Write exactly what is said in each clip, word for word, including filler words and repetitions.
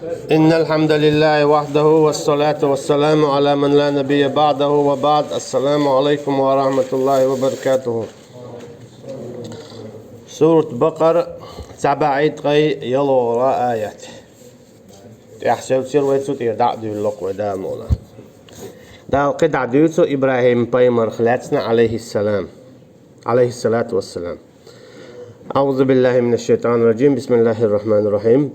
إن الحمد لله وحده، والصلاة والسلام على من لا نبي بعده، وبعد. السلام عليكم ورحمة الله وبركاته. Сурат Бакъара, цхьа бӀе ткъе ялхалгӀа аят. ТӀехьа севцира вай, цу тӀера дӀа а дуьйлалу вай, Дала мукъ лахь. Дала кхидӀа дуьйцу ИбрахӀим пайхамарах лаьцна, عليه السلام. عليه الصلاة والسلام. أعوذ بالله من الشيطان الرجيم. بسم الله الرحمن الرحيم.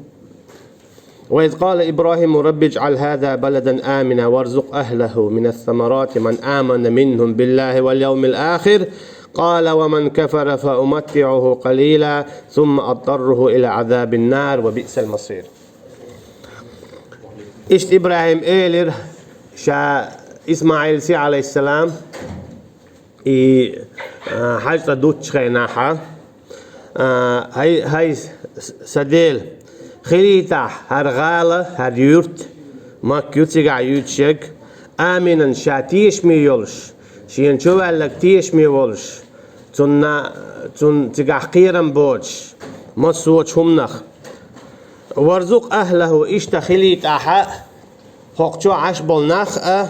وإذ قال إبراهيم رب اجعل هذا بلدا آمنا وارزق أهله من الثمرات من آمن منهم بالله واليوم الآخر قال ومن كفر فأمتعه قليلا ثم أضطره إلى عذاب النار وبئس المصير. Иштта ИбрахӀима элира ша Исмаилаца, عليه السلام, и, а, хьаьж цӀа дуттачу хенахь, а, хӀай, хӀай, с-, сан Дела, хилийтахьа хӀара гӀала, хӀара юрт, Макка ю цигахь юьйцуш ерг, аминан, ша тешаме йолуш, шена чуваьлларг тешаме волуш, цунна, цунна цигахь кхерам боцуш, массочу хӀуманах. Варзукъ ахьлаху, иштта хилийтахьа хӀокху чохь Ӏаш болу нах а,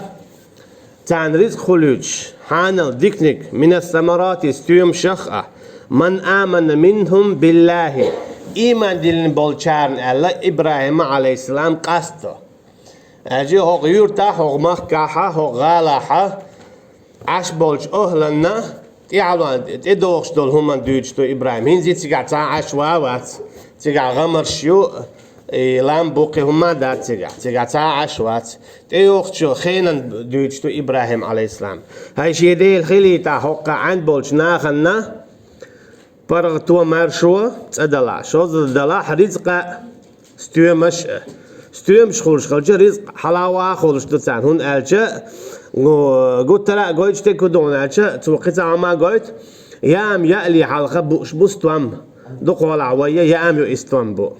царна рицкъ хуьлуьйтуш, хьанал диканиг, минас самарати, стоьмашах а, ман амана минхум биллахи, ийман диллина болчарна аьлла ИбрахӀима, Ӏалайхиссалам, къасто. Аьлча хӀокху юьртахь, хӀокху махкахьа, хӀокху гӀалахьа Ӏаш болчу охӀланна тӀаьхьалонна тӀедогӀуш долу хӀуманна дуьйцуш ду ИбрахӀим. ХӀинца цигахь цхьа а Ӏаш ван а вац, цигахь гӀамарш ю, и лам бу, кхин хӀума а дац цигахь, цигахь цхьа а Ӏаш вац. ТӀейогӀучу хенан дуьйцуш ду ИбрахӀим, Ӏалайхиссалам. ХӀай шен Дела, хилийтахьа хӀокху Ӏаьнан болчу нахана паргӀато, маршо, цӀа далахь, шозза далахь рицкъа, стоьмаш а. Стоьмаш хуьлуш хилча, рицкъ хьалаваха хуьлуш ду царна, хӀунда аьлча, ну, гуттара а гойтуш дерг хӀун ду хьуна аьлча, цо кхин цхьа хӀума гойту, яам яале хьалха бууш бу стом. Дукхахьолахь вай яам ю и стом бу.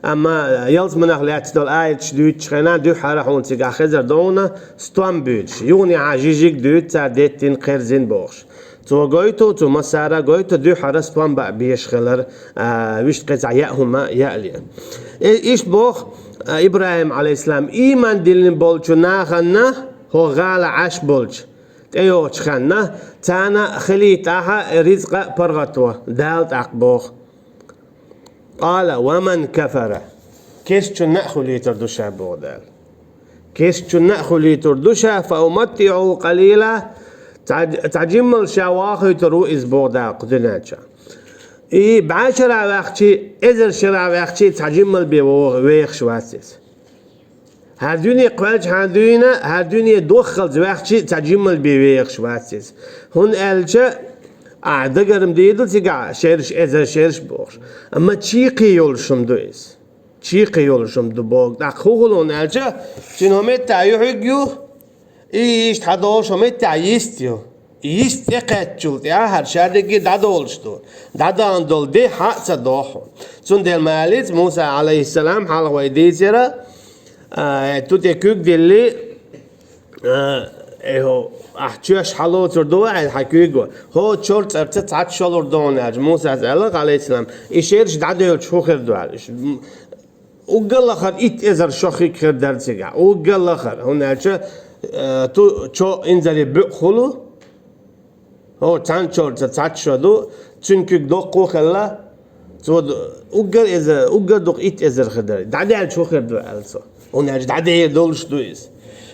Амма ялсаманех лаьтташ долу аяташ дуьйцучу хенахь дуьххьара хьуна цигахь хезар ду хьуна стом буьйцуш. Юханехьа жижиг дуьйцу цара деттина, кхерзина бохуш. Цо гойту, цо массара а гойту, дуьххьара стом баа безаш хилар, а, вуьшта кхин цхьа яа хӀума яале. И-, иштта боху, а, ИбрахӀим, Ӏалайхиссалам, ийман диллина болчу нахана, хӀокху гӀала Ӏаш болчу, тӀейогӀучу хенна, царна хилийтахьа рицкъа а, паргӀато, Дала тӀаккха боху. Къала ва ман кафара. Кестачунна а хуьлуьйтур ду ша, боху Дала. Кестачунна а хуьлуьйтур ду ша, фа уматтиӀуху къалила, цхьа, цхьа жиммал ша вохуьйтур ву иза, боху Дала, кху дуьнен чохь. И бӀе шарахь ваьхчи, эзар шарахь ваьхчи, цхьа жиммал бен веха-, вехаш вац иза. ХӀара дуьне кхоьллинчхьана дуьйна, хӀара дуьне доххалц ваьхчи, цхьа жиммал бен вехаш вац иза. ХӀунда аьлча, ахь дагара ма дийр ду цигахь шераш, эзар шераш бохуш. Амма чийкхе йолуш хӀума ду иза. Чийкхе йолуш хӀума ду боху. ТӀаккха хӀун хуьлу хьуна аьлча, цуьнан хӀун меттехь юьхьиг ю, и иштта хьадолуш хӀун меттехь йист ю. Йист тӀекхаьччул тӀаьхьа хӀара шадерриге дӀадолуш ду. ДӀадахана долу де хьа а ца доху. Цундела ма аьллица Муса, Ӏалайхиссалам, хьалха вай дийцира, а, ту тӀе куьг дилли, а, эхьо, ахь чоьш хьалоцур ду, хьайн хьан куьйго. ХӀокху чор цӀарца цхьацца шолур ду хьуна аьлча, Мусас аьлла, Ӏалайхиссалам, и шераш дӀадевлча хӀун хир ду аьлла. Уггар лахара итт эзар шо хиг хир дара цигахь. Уггар лахара. ХӀунда аьлча, э, ту-, чо инзаре буьйху хуьлу. ХӀо, цхьана чорца цхьацца шо ду, цуьнан куьг доккха а хилла, цо ду-, уггар эзар, уггар дукха итт эзар хир дара. ДӀадаьлча хӀун хир ду аьлла цо. ХӀунда аьлча дӀадер долуш ду иза.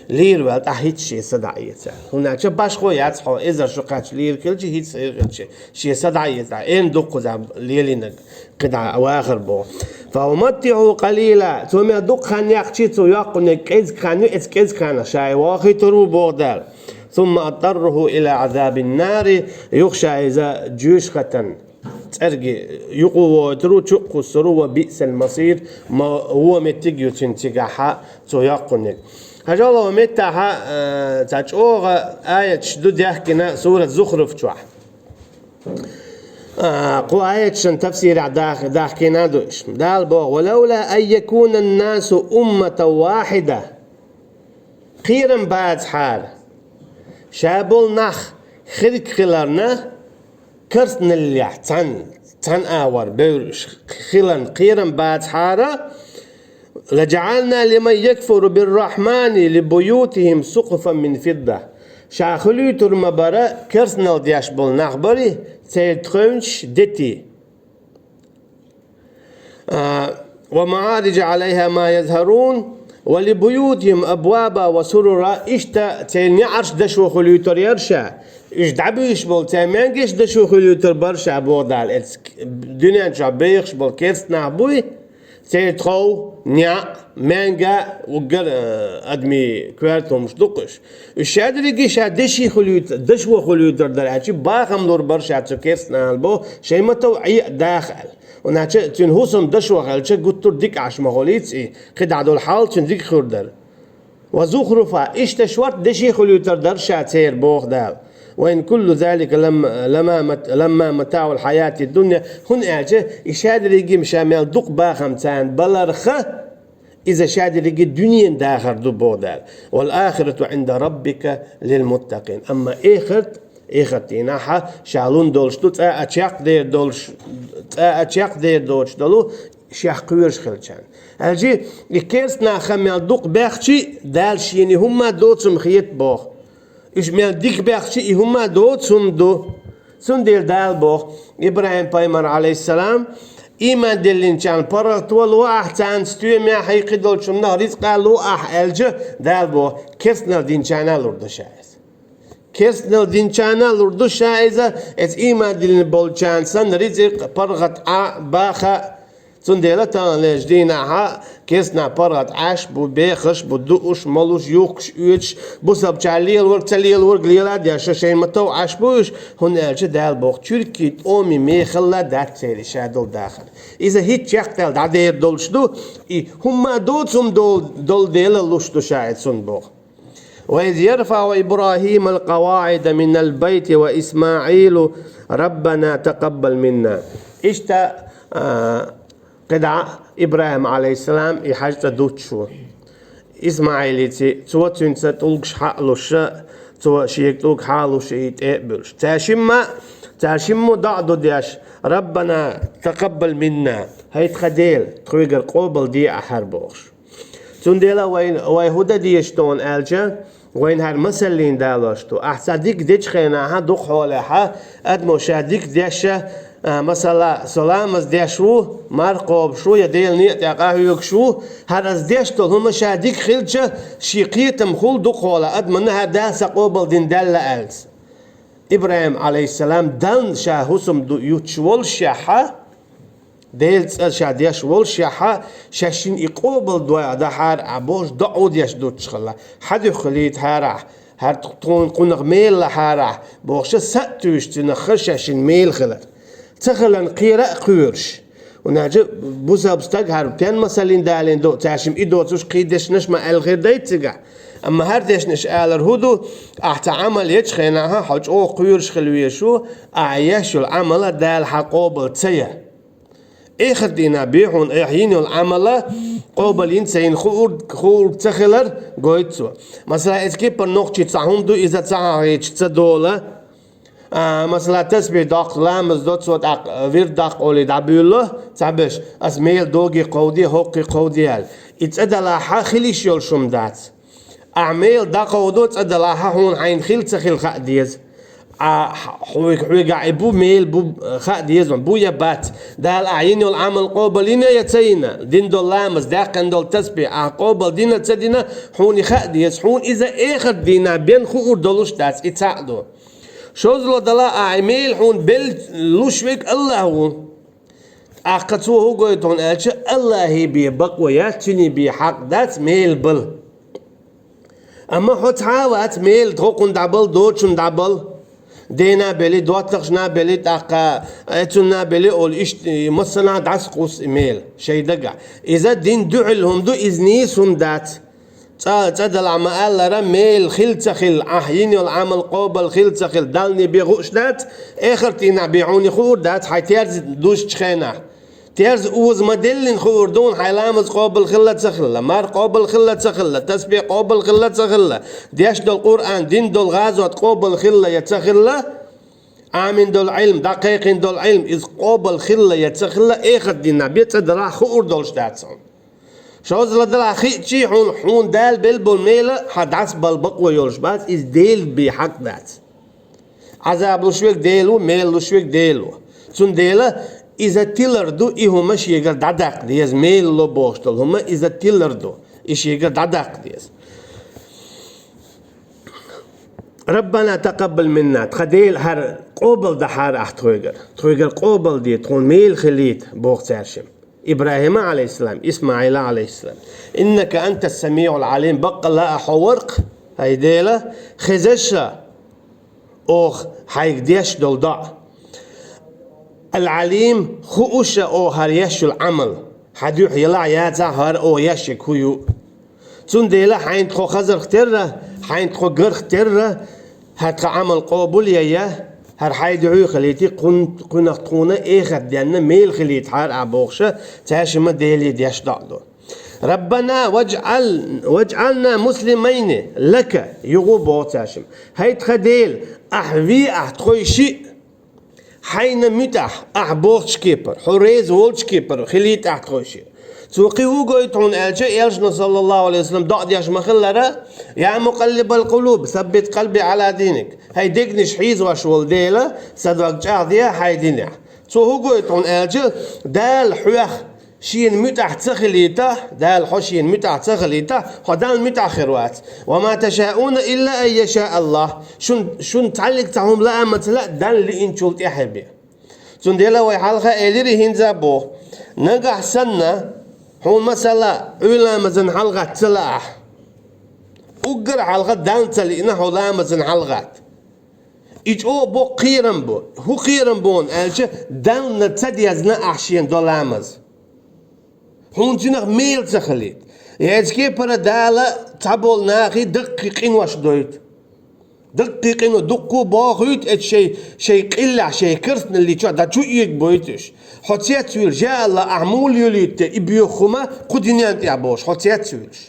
Лийр ваьлла, тӀаккха хӀинца шен са дӀаэца. ХӀунда аьлча башхо яц хьо, эзар шо кхаьчча лийр хилча, хӀинца хир хилча, шен са дӀаэца. Эн дуккхуза лелийнарг кхидӀа вахар боху. Фа уматтиӀуху къалила. Цо мел дукха хан яьккхича, цо йоккхуниг кӀезиг хан ю, эцу кӀезиг ханах ша и вохуьйтур ву, боху Дала. Сумма адтарруху ила азабин нари. Юха ша иза жоьжахатан цӀерге юкъа вохуьйтур ву, чу а кхуссур ву, ва биъсал масир, ма вон меттиг ю цуьнан цигахьа цо йоккхуниг. Хьажал, вон меттахьа, а, цхьа чӀогӀа аяташ ду даьхкина сурат Зухруф чохь. А, кху аяташан тафсирехь дах-, дахкийна а ду уьш. Дала боху: «Ва лавла ан якунан-насу умматан вахида». Кхерам бацахьара, ша болу нах хирг хиларна, карсналлехь цхьаьна, цхьаьна агӀор бевр уьш хиларна кхерам бацахьара, لجعلنا لمن يكفر بالرحمن لبيوتهم سقفا من فضة. Ша хуьлуьйтур ма бара, керстанал деш болу нах барий, церан тхевнаш дети. А, ومعارج عليها ما يظهرون ولبيوتهم أبوابا وسررا. Иштта церан неӀарш дашо хуьлуьйтур яра ша. Уьш дӀабуьйш болу церан маьнгеш дашо хуьлуьйтур бара ша, боху Дала. Эцу дуьнен чохь бехаш болу керстанах буй, церан тхов, неӀ, маьнга, уггар, а, адамийн коьрта хӀумаш ду-кх уьш. Уьш шадерриге ша деши хуьлуьйтур, дашо хуьлуьйтур дара аьлча, бахам лур бара ша цу керстанал бо, шайн ма-тов Ӏе а даха аьлла. ХӀунда аьлча цуьнан хӀусам дашо хилча, гуттар а дика Ӏаш ма хуьлуьйту и, кхидӀа долу хьал цуьнан дика хир дара. وزخرفا, иштта шорта деши хуьлуьйтур дара ша церан, боху Дала. وإن كل ذلك لم-, لما مت-, لما متاع الحياة الدنيا. ХӀунда аьлча и шадерриге ма ша мел дукха бахам царна баларх, иза шадерриге дуьненан дахар ду, боху Дала. والآخرة عند ربك للمتقين. Амма эхарт, эхарт дийнахь ша лун долуш ду, цкъа а чекхдер долуш, цкъа а чекхдер доцуш долу, шех кхоьруш хилчарна. Аьлча, и керстанах хан мел дукха баьхчи, Дала шена и хӀумма доцу хета боху. Уьш мел дика баьхчи, и хӀумма доцу хӀума ду. Цундела Дала боху, ИбрахӀим-пайхамар, Ӏалайхиссалам, ийман диллинчарна паргӀато ло ахь царна стоьмехь, хьекхи долчунна рицкъа ло ахь аьлча, Дала боху, керстанал динчарна лур ду ша иза. Керстанал динчарна лур ду ша иза, эцу ийман диллина болчарна санна рицкъа, паргӀат Ӏа, баха. Цундела таханлерчу дийнахь керстанаш паргӀат Ӏаш бу, бехаш бу, дууш, молуш, юхкуш, оьцуш, бусалбачарна лелорг, ца лелорг лела а деш, шайн ма-тов Ӏаш бу уьш, хӀунда аьлча Дала боху, чуьркийн тӀоме мехалла дац церан ша долу дахар. Иза хӀинца чекхдаьлла дӀадер долуш ду, и хӀумма доцу хӀума дол-, долу дела луш ду ша и цунна боху. وإذ يرفع إبراهيم القواعد من البيت وإسماعيل ربنا تقبل منا. Иштта, а, кхидӀа ИбрахӀим, Ӏалайхиссалам, и хьаьж цӀа дуттуш ву. ИсмаӀилица, цо цуьнца тӀулгаш хьа а луш, цо шега тӀулг хьа а луш, и тӀе а буьлуш. Цаьршимма, цаьршиммо доӀа ду деш: «Раббана, такъаббал минна». ХӀай тхан Дела, тхоьгара къобалде ахьара бохуш. Цундела вайн, вай хӀун дан дезаш ду аьлча, вайна хӀара масаллин далош ду. Ахь цхьа дика дечу хенахь, дукха хьолехь, адамо ша дика деш, а, масала, со ламаз деш ву, марха кхобуш ву я Делан некъа тӀе къахьоьгуш ву, хӀара ас деш долу хӀума ша дика хилча, шен кхетам хуьлу дукха хьолехь адамна, хӀара Дала сан къобалдина даьлла аьлла. ИбрахӀим, Ӏалайхиссалам, Далла ша хӀусам ду, юттуш волушехь, Делан цӀа ша деш волушехь, шаьшшинна и къобалдойла дахьара ахь бохуш, доӀа деш дуттуш хилла. Хьан дуьхьа хилийтахьара ахь, хӀара тхуна кхунах мела лахьара ахь бохуш, са а туьйсуш цуьнах хилла шаьшшинна мела хилар. Ца хиларна кхера а кхоьруш. ХӀунда аьлча бусалба стаг хӀара стенна масаллин далийна ду, цаьршимма и доцуш кхин дешнаш ма аьлла хир дайта цигахь. Амма хӀара дешнаш алар хӀун ду, ахь цхьа Ӏамал ечу хенахь, хьо чӀогӀа кхоьруш хила везаш ву, ахь еш йолу Ӏамал Дала хьан къобал ца ян. Эхарт дийнахь бен хьуна ахь йина йолу Ӏамал къобал йина ца йина хуур-, хуур ца хилар гойту цо. Масала, эцу кепара нохчийн цхьа хӀума ду, иза ца хьахийча ца дола. А, масала, тасбихь доккху ламаз до цо, тӀаккха вирд даккха олий дӀабуьйлу, цхьаберш, ас мела доге кховде, хӀокхе кховде аьлла. И цӀа далахь хила йиш йолуш хӀума дац. Ахь мела дӀакховдо, цӀа далахь, хьуна хьайна хила ца хила хаа деза. А хьоьга, хьоьгахь и бу, мела бу, хаа деза, бу я бац. Дала ахь йина йолу Ӏамал къобал йина я ца йина, дина долу ламаз, даьккхина долу тасбихь ахь къобал дина ца дина, хьуна и хаа деза. Хьуна иза эхарт дийнахь бен хуур долуш дац, и цхьаъ ду. ШозлагӀа далахь, ахь и мела хьуна белла луш верг АллахӀ ву. ТӀаккха цо хӀун гойту хьуна аьлча, АллахӀе бен бакъо яц, цуьнан бен хьакъ дац мела бала. Амма хьо цхьа а вац мела, хӀокхунна дӀабала, доцунна дӀабала. Дена а бели, доттагӀашна а бели, тӀаккха эцунна а бели олу, иштта массанхьа дӀасакхуссу и мела шайн дагахь. Иза дина дуьхьал хӀума ду, иза нийса хӀума дац. ЦӀа, цӀа далахь ма-аллара, мела хила ца хила, ахь йина йолу Ӏамал къобал хила ца хила, Далла бен хууш дац, эхарт дийнахь бен хьуна хуур дац, хьайн терза дузучу хенахь. Терза оза ма-деллина хуур ду хьуна, хьайн ламаз къобал хилла ца хилла, марха къобал хилла ца хилла, тасбихь къобал хилла ца хилла, деш долу Къуръан, дина долу гӀазот къобал хилла я ца хилла, Ӏамийна долу Ӏилм, дӀакхайкхийна долу Ӏилм, иза къобал хилла я ца хилла, эхарт дийнахь бен цӀа далахь хуур долуш дац хьуна. ШозлагӀа далахь хиъча хьуна, хьуна Дала белла болу мела хьан дӀасабала бакъо йолуш бац, иза Делан бен хьакъ дац. Ӏазаб луш верг Дела ву, мел луш верг Дела ву. Цундела иза тилар ду, и хӀума шегара дӀадаккха деза, мел ло бохуш долу хӀума иза тилар ду, и шегара дӀадаккха деза. «Раббана такъаббал минна», тхан Дела, хӀара къобалдахьара ахь тхоьгара. Тхоьгара къобалде, тхуна мел хилийта, боху цаьршимма. ИбрахӀима, Ӏалайхиссалам, ИсмаӀила, Ӏалайхиссалам. «Иннака антас самиӀул Ӏалим», баккъалла а хьо вара-кх, хӀай Дела, хезаш а, оха хьайга деш долу доӀа. Ал-Ӏалим, хууш а оха хӀара еш йолу Ӏамал, хьан дуьхьа елахь яцахь хӀара оха еш ерг хӀун ю. Цундела хьайна тхо хазарх терра, хьайна тхо гарх терра, хӀара тхан Ӏамал къобал яй, хӀара хьайн дуьхьа хилийта, кхун-, кхунах тхуна эхарт денна мел хилийтахьара ахь бохуша, цаьршимма Деле деш доӀа ду. «Раббана ваджӀал-, ваджӀална муслимайни лака», юха боху цаьршимма. ХӀай тхан Дела, ахь ве ахь тхойшиъ хьайна муьтӀахь, ахь бохучу кепара, хьо реза волчу кепара хилийта ахь тхойшиъ. Цо кхин хӀун гойту хьуна аьлча, элчано, саллаллаху Ӏалайхи ва саллам, доӀа деш ма-хиллара: «Я мукъаллибал къулуб, саббит къалби Ӏала диник». ХӀай дегнаш хьийзош волу Дела, сан дог чӀагӀде хьайн динехь. Цо хӀун гойту хьуна аьлча, Дала хьох шена муьтӀахь ца хилийта, Дала хьо шена муьтӀахь ца хилийта, хьо Далла муьтӀахь хир вац. «Ва ма ташауна илла ан яша Аллах». Шун, шун цхьаллиг цхьа хӀума лаамаца лаьа Далла лиъначул тӀаьхье бен. Цундела вай хьалха элира, хӀинца а боху: нагахь санна, хьуна масала, Ӏуьйра ламазан хьалагӀатта ца лаахь, уггар хьалха Далла ца лиъна хьо ламазан хьалагӀатта. И чӀогӀа боккха кхерам бу. ХӀун кхерам бу аьлча, Далла ца дезна ахь шена до ламаз. Хьуна цуьнах мел ца хилийта. Я эцу кепара Дала цхьаболу нахе даккхий къинош дойту. Даккхий къино дуккха а бохуьйту, эцу шайн, шайн къиллехь, шайн карсналли чохь дӀа чу оьгу бойтуш. Хьо цецвуьйлуш, я АллахӀ, ахь мула юьлуьйту те и боьха хӀума кху дуьнен тӀехь бохуш, хьо цецвуьйлуш.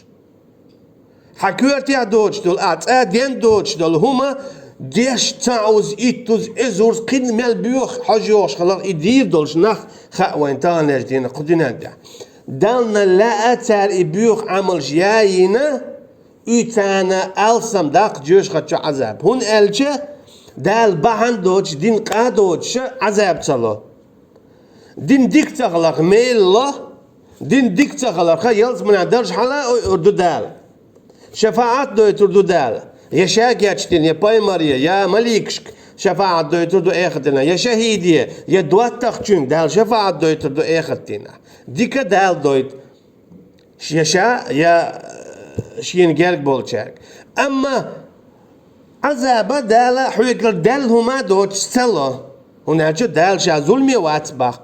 Хьан коьртехь доцуш долу, ахь цӀа ден доцуш долу хӀума деш, цхьаъуза, иттуза, эзарза, кхин мел боьха хьожа йогӀуш хиларх, и дийр долуш нах хаьа вайн таханлерчу дийнахь кху дуьнен тӀехь. Далла лаьа цара и боьха Ӏамалш яйина, и царна алсам даккха жоьжахатичу Ӏазаб. ХӀунда аьлча Дала бахьана доцуш, дин къа доцуша Ӏазаб ца ло. Дин дика ца хиларх мел ло, дин дика ца хиларха ялсаманехь даржа хьала а ойур ду Дала. ШафаӀат дойтур ду Дала. Я ша кечдина, я пайхамаре, я маликашка шафаӀат дойтур ду эхартдийнахь, я шахӀиде, я доттагӀчуьнга Дала шафаӀат дойтур ду эхартдийнахь. Дика Дала дойту. Я ша, я, э, шена герга болчаьрга. Амма Ӏазаба Дала хьоьгара даьлла хӀума доцуш ца ло. ХӀунда аьлча Дала ша зуламе вац боху.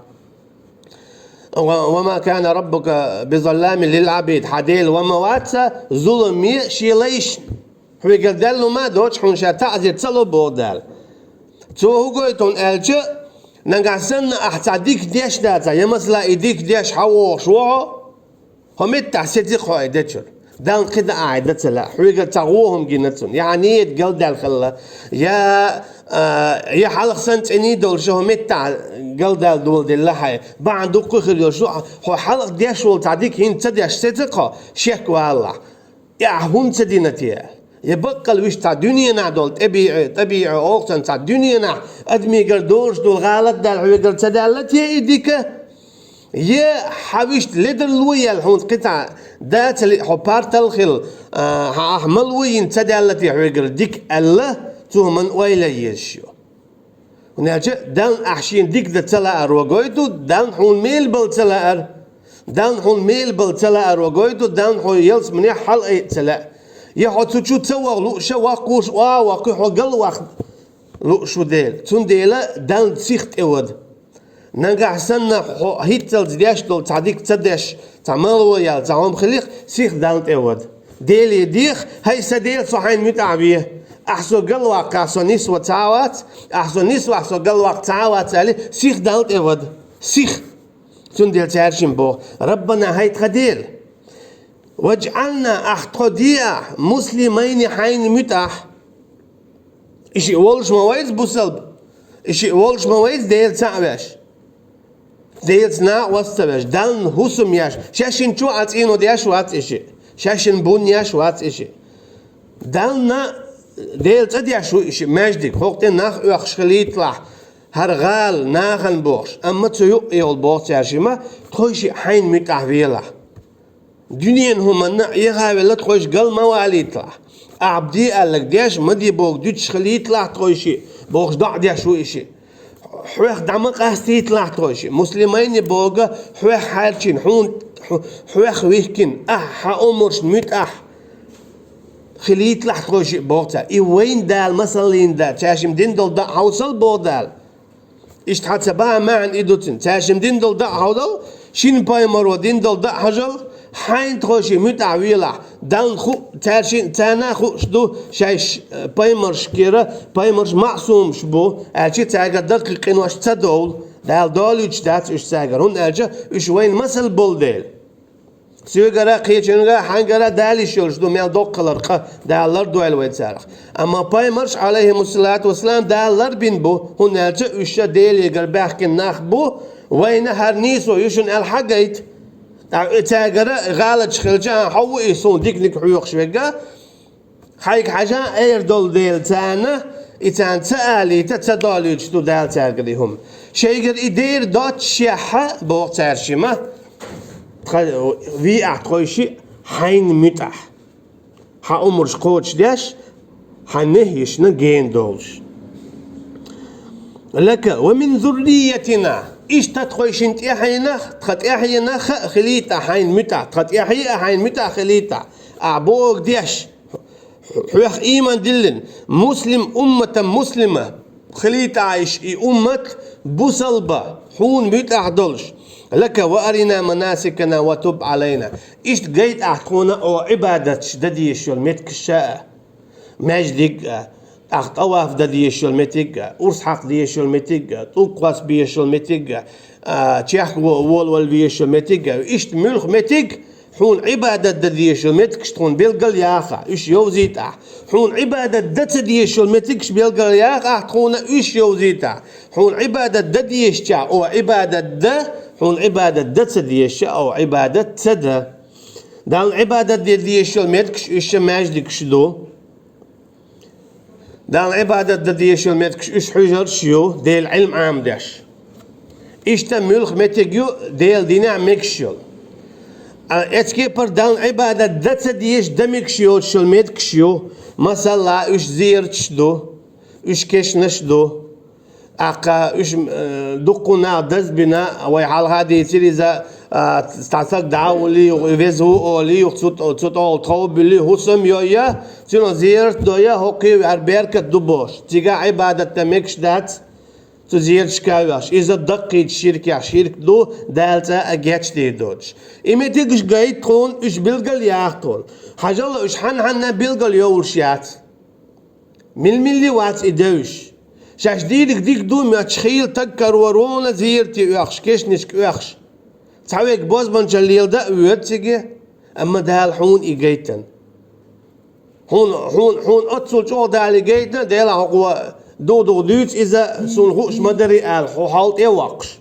«Ва, ва ма кана раббука бизалламин лил Ӏабид». Хьан Дела ва ма вац ца зуламе шен лайшна. Хьоьгара даьлла хӀума доцуш хьуна ша таӀзир ца ло боху Дала. Цо хӀун гойту хьуна аьлча, нагахь санна ахь цхьа дика деш дацахь, я масала и дика деш хьан вогӀуш ву хьо, хӀо меттахь сеци хьо и дечуьра. Далла кхидӀа ахь и дан ца лаьа, хьоьгара цхьа вон хӀума гина цунна. Я хьан нийят галдаьлла хилла, я, а, я хьалха санна цӀена долуш хӀо меттахь галдаьлла доладелла хьайн. Бахьана дуккха а хир йолуш ду, хьо хьалха деш волу цхьа дика хӀинца ца деш сеци хьо, шек валалахь. И ахь хӀунда ца дина те? Я баккъал вуьш цхьа дуьненахь долу тӀебиӀи, тӀебиӀи олу цунна цхьа дуьненахь адамигара долуш долу гӀалат Дала хьоьгара ца даьлла те и дика? Я хьан вуьшта ледарло яьлла хьуна кхин цхьа дацали хьо партал хила, а, хьан ахь мало йина ца даьлла те хьоьгара дика аьлла, цо хӀуманна ойла езаш ю. ХӀунда аьлча Далла ахь шена дика дан ца лаар ван гойту, Далла хьуна мел бала ца лаар. Далла хьуна мел бала ца лаар ван гойту, Далла хьо ялсаманехь хьала айа ца лаьа. Я хьо цу чу ца ваха лууша, ваккхуша, оха ваккхий хьо галваккха лууш ву дела. Цундела Далла сиха тӀевада. Нагахь санна хьо хӀинццалц деш долу цхьа дика ца деш, цхьа мало яьлла цхьа хӀума хилихь, сиха Далла тӀевада. Деле деха, хӀай сан Дела, со хьайна муьтӀахь ве. Ахь со галваккхахь, со нисван ца вац, ахь со нисвахь, со галваккха ца вац аьлла, сиха Далла тӀевада. Сиха. Цундела цаьршимма боху: «Раббана, хӀай тхан Дела, ваджӀална, ахь тхо де ахь, муслимайни, хьайна муьтӀахь». И шиъ волуш ма вайца бусалба, и шиъ волуш ма вайца Дела цхьаъ веш. Делаца накъост ца веш, Далла хӀусам еш, шаьшшинчу а цӀено деш вац и шиъ, шаьшшинна бун еш вац и шиъ. Далла, Дела цӀа деш ву и шиъ маьждиг, хӀокху тӀе нах оьхуш хилийталахь, хӀара гӀала нахана бохуш, амма цу юкъа йолу боху цаьршимма, тхойшиъ хьайна муьтӀахь велахь. Дуьненан хӀуманна а Ӏеха а велла тхойша гал ма валийталахь. Ахьа де аьлларг деш, ма де бохург дуьтуш хилийталахь тхойшиъ, бохуш доӀа деш ву и шиъ. Хьоьх дӀа ма къастийталахь тхойшиъ, муслимайни бохург хьоьх хьаьрчина, хьуна, хьо-, хьоьх вихкина, ахьа хьан омрашна муьтӀахь хилийталахь тхойшиъ боху цара. И вайна Дала масал лийна дац, цаьршимма дина долу даӀа хьовсал боху Дала. Иштта хьан ца баха маьӀна и ду цуьнан. Цаьршимма дина долу даӀа хьовдал, шина пайхамаро дина долу даӀа хьажал, хьайна тхойшиъ муьтӀахь велахь, Далла хуу, цаьршин-, царна а хууш ду, шаьш, э, пайхамаршкера, пайхамарш маӀсумаш бу, аьлча цаьргара даккхий къинош ца довла, Дала долуьйтуш дац уьш цаьргара, хӀунда аьлча уьш вайна масал болу дела. Соьгара, кхечуьнгара, хьаьнгара Дала йиш йолуш ду, мел доккхалара къа Дала лардойла вай царах. Амма пайхамарш, алейхимуссалату вассалам, Дала ларбина бу, хӀунда аьлча уьш ша Делегара баьхкина нах бу, вайна хӀара нийсо ю шуна аьлла хьагайта. ТӀаккха и цаьргара гӀалаташ хилча, а, хьо ву и суна диканиг хьоьхуш вегга, хьайга хьажа а эр долу дела царна, и царна ца алийта, ца долуьйтуш ду Дала цаьргара и хӀума. Шайгара и дера доццушехь а, боху цаьршимма, тха виахь тхойшиъ хьайна муьтӀахь. Хьан омраш кхочушдеш, хьан нехьйишна гена долуш. Лака ва мин зурриятина. Иштта тхойшинна тӀаьхьенах, тхан тӀаьхьенах а хилийтахь хьайна муьтӀахь, тхан тӀаьхье а хьайна муьтӀахь хилийтахь. Ахьа бохург деш, хьоьх ийман диллина, муслим умматан муслима хилийтахь и уммат бусалба, хьуна муьтӀахь долуш. Лака ва арина манасикана ва туб алайна. Иштта гайтахь тхуна оха Ӏибадаташ дан дезаш йолу меттигаш а, маьждиг а, тӀаккха тӀаваф дан дезаш йолу меттиг а, урс хьакха дезаш йолу меттиг а, тӀулг кхосса безаш йолу меттиг а, а, чехка во-, волавала везаш йолу меттиг а. Иштта муьлхха меттиг, хьуна Ӏибадат дан дезаш йолу меттигаш тхуна билгал яхахь, уьш йовзийтахь. Хьуна Ӏибадат дан ца дезаш йолу меттигаш билгал яхахь тхуна, уьш йовзийтахь. Хьуна Ӏибадат дан дезачохь оха Ӏибадат дан, хьуна Ӏибадат дан ца дезачохь оха Ӏибадат ца дан. Далла Ӏибадат дан дезаш йолу меттигаш уьш ша маьждигаш ду. Далла Ӏибадат дан дезаш йолу меттигаш уьш хьуьжарш ю, Делан Ӏилма Ӏамадеш. Иштта муьлхха меттиг ю Делан динехь мегаш йолу. А, эцкепара Далла Ӏибадат дан ца дезаш, дан мегаш йоцуш йолу меттигаш ю, масала, уьш зераташ ду, уьш кешнаш ду. ТӀаккха уьш, э, дуккха нах дазбина, вай хьалха дийцира иза, а, цхьа стаг дӀа а вуьллий, веза ву олий, цу, цу тӀехула тхов а буьллий, хӀусам а йой, цуьнан зерат а дой, хӀокхуьнан хӀара беркат ду бохуш. Цигахь Ӏибадат дан мегаш дац, цу зераташка а ваьхьаш. Иза даккхийчу ширкех ширк ду, Дала цкъа а гечдийр доцуш. И меттигаш гайта тхуна, уьш билгал яха тхуна. Хьажал, уьш хьанна-хьанна билгал йовлуш яц. Мила-милли вац и девзаш. Шаьш дийриг дика ду моьттуш хийла стаг карор ву, зерате оьхуш, кешнашка оьхуш. Цхьаверг бозбуунчалла леладан а воьду цига, амма Дала хьуна и гайтина. Хьуна, хьуна, хьуна оццул чӀогӀа Дала и гайтина, Дела хьо дугӀу-дугӀу дуьйцу иза, суна хууш ма дарий аьлла, хьо хьал тӀе а воккхуш.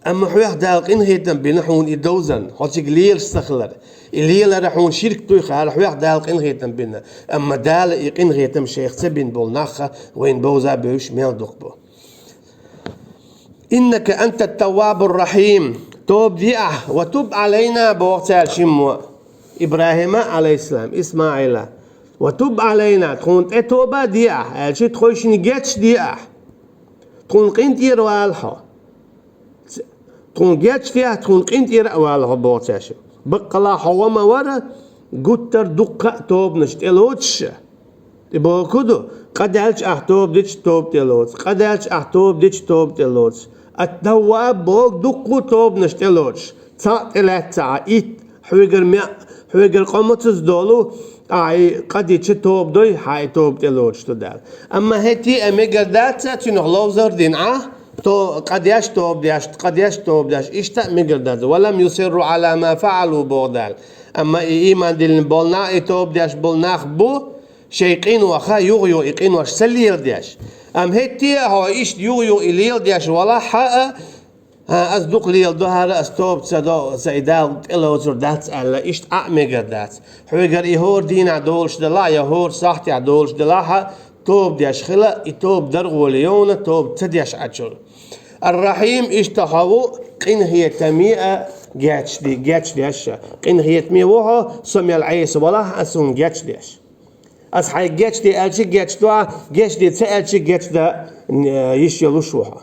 Амма хьоьх Дала къинхетам бина хьуна и довзарна, хьо цига лелаш ца хилар. И лелар хьуна ширк дуй хаьара, хьоьх Дала къинхетам бина. Амма Дала и къинхетам шайх ца бина болу нах вайна бовза а бевзаш мел дукха бу. Иннака анта таввабур рахим. Тоба де ахь, ва туб алайна, боху цаьршиммо. ИбрахӀима, алейхиссалам, ИсмаӀила. Ва туб алайна, тхуна тӀе тоба а де ахь, аьлча тхойшинна гечдехь. Тхуна къинтӀера вала хьо. Тхуна гечдехь, тхуна къинтӀера а вала хьо, боху цаьршимма. Баккъала хьо ва ма вара, гуттар а дуккха а тобанаш тӀелоцуш. И бохург хӀун ду? Къа даьлча ахь тоба дича тоба тӀелоцу. Къа даьлча ахь тоба дича тоба тӀелоцу. Ат-Тавваб боху дуккха а тобанаш тӀелоцуш. Цхьаъ тӀелаьцна ца Ӏа, итт, хьоьгара меа, хьоьгара къа мацаза долу, ахь и къа дича тоба дой, хьан и тоба тӀелоцуш ду Дала. Амма хӀетте а мегар дац цуьнах ловзар а дина Ӏа, то-, къа деш тоба деш, къа деш тоба деш, иштта а мегар дац. Ва лам юсирру Ӏала ма фаӀалу, боху Дала. Амма и ийман диллина болу нах, и тоба деш болу нах бу, шайн къинойх юха-юха и къинош ца леладеш. Амма хӀетте а хьо иштта юха-юха и леладеш валахь а, А, ас дукха леладо хӀара, ас тоба ца до, са и Дала тӀелоцур дац аьлла, иштта Ӏа а мегар дац. Хьоьгара и хӀора дийнахь долуш делахь, я хӀора сахьтехь долуш делахь, тоба деш хила, и тоба даргӀоле йовна, тоба ца деш Ӏачуьра. Ар-Рахьим, иштта хьо ву къинхетаме а гечди-, гечдеш а. Къинхетаме ву хьо, со мел Ӏеса валахь а, ас хьуна гечдеш. Ас хьайга гечде аьлча гечдо, гечде ца аьлча гечдан, э, йиш йолуш ву хьо.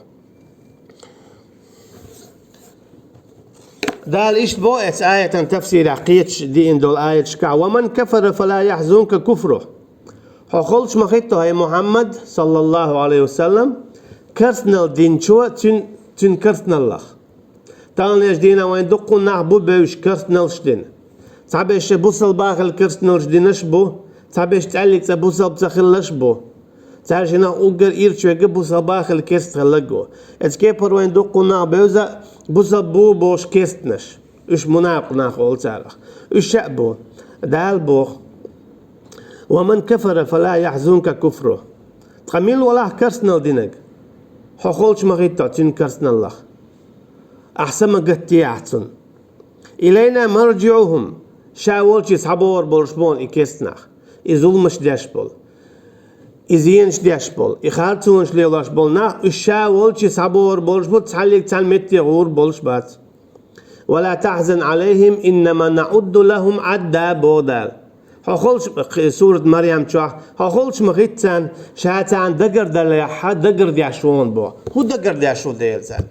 Дала иштта боху эцу аятан тафсирехь кхеташ диъна долу аяташкахь: «Ва ман кафара фала яхьзунка куфру». Хьо холчу ма хӀитто, хӀай Мухьаммад, саллаллаху Ӏалайхи ва саллам, карснал динчо цуьн-, цуьнан карсналлах. Таханлерчу дийнахь вайн дуккха нах бу бевзаш карсналш дина. Цхьаберш бусалба хила карсналш динарш бу, цхьаберш цӀаьллиг цкъа бусалба ца хилларш бу. Цаьршиннах уггар ирча верг бусалба хила керста хилларг ву. Эцу кепара вайн дуккха нах бевза бусалба бу бохуш керстанаш. Уьш мунапкъ нах олу царах. Уьш ша а бу. Дала боху: «Ва ман кафара фала яхьзунка куфру». Ткъа мила валахь карснал динарг? Хьо холчу ма хӀитто цуьнан карсналлах. Ахь са ма гаттехьа цунна. «Илайна марджиухум», ша волчу схьабогӀур болуш бу и керста нах, и зуламаш деш болу, и зенаш деш болу, и харцонаш лелош болу нах, уьш ша волчу схьабогӀур болуш бу, цхьаьллиг цхьана метте гӀур болуш бац. «Ва ла тахьзан Ӏалайхим, иннама наӀудду лахум Ӏадда», боху Дала. Хьо холчу, кхи-, сурат Марьям чохь, хьо холчу ма хӀитта царна, ша царна дагардалехьа, дагардеш ву хьуна боху. ХӀун дагардеш ву Дела царна?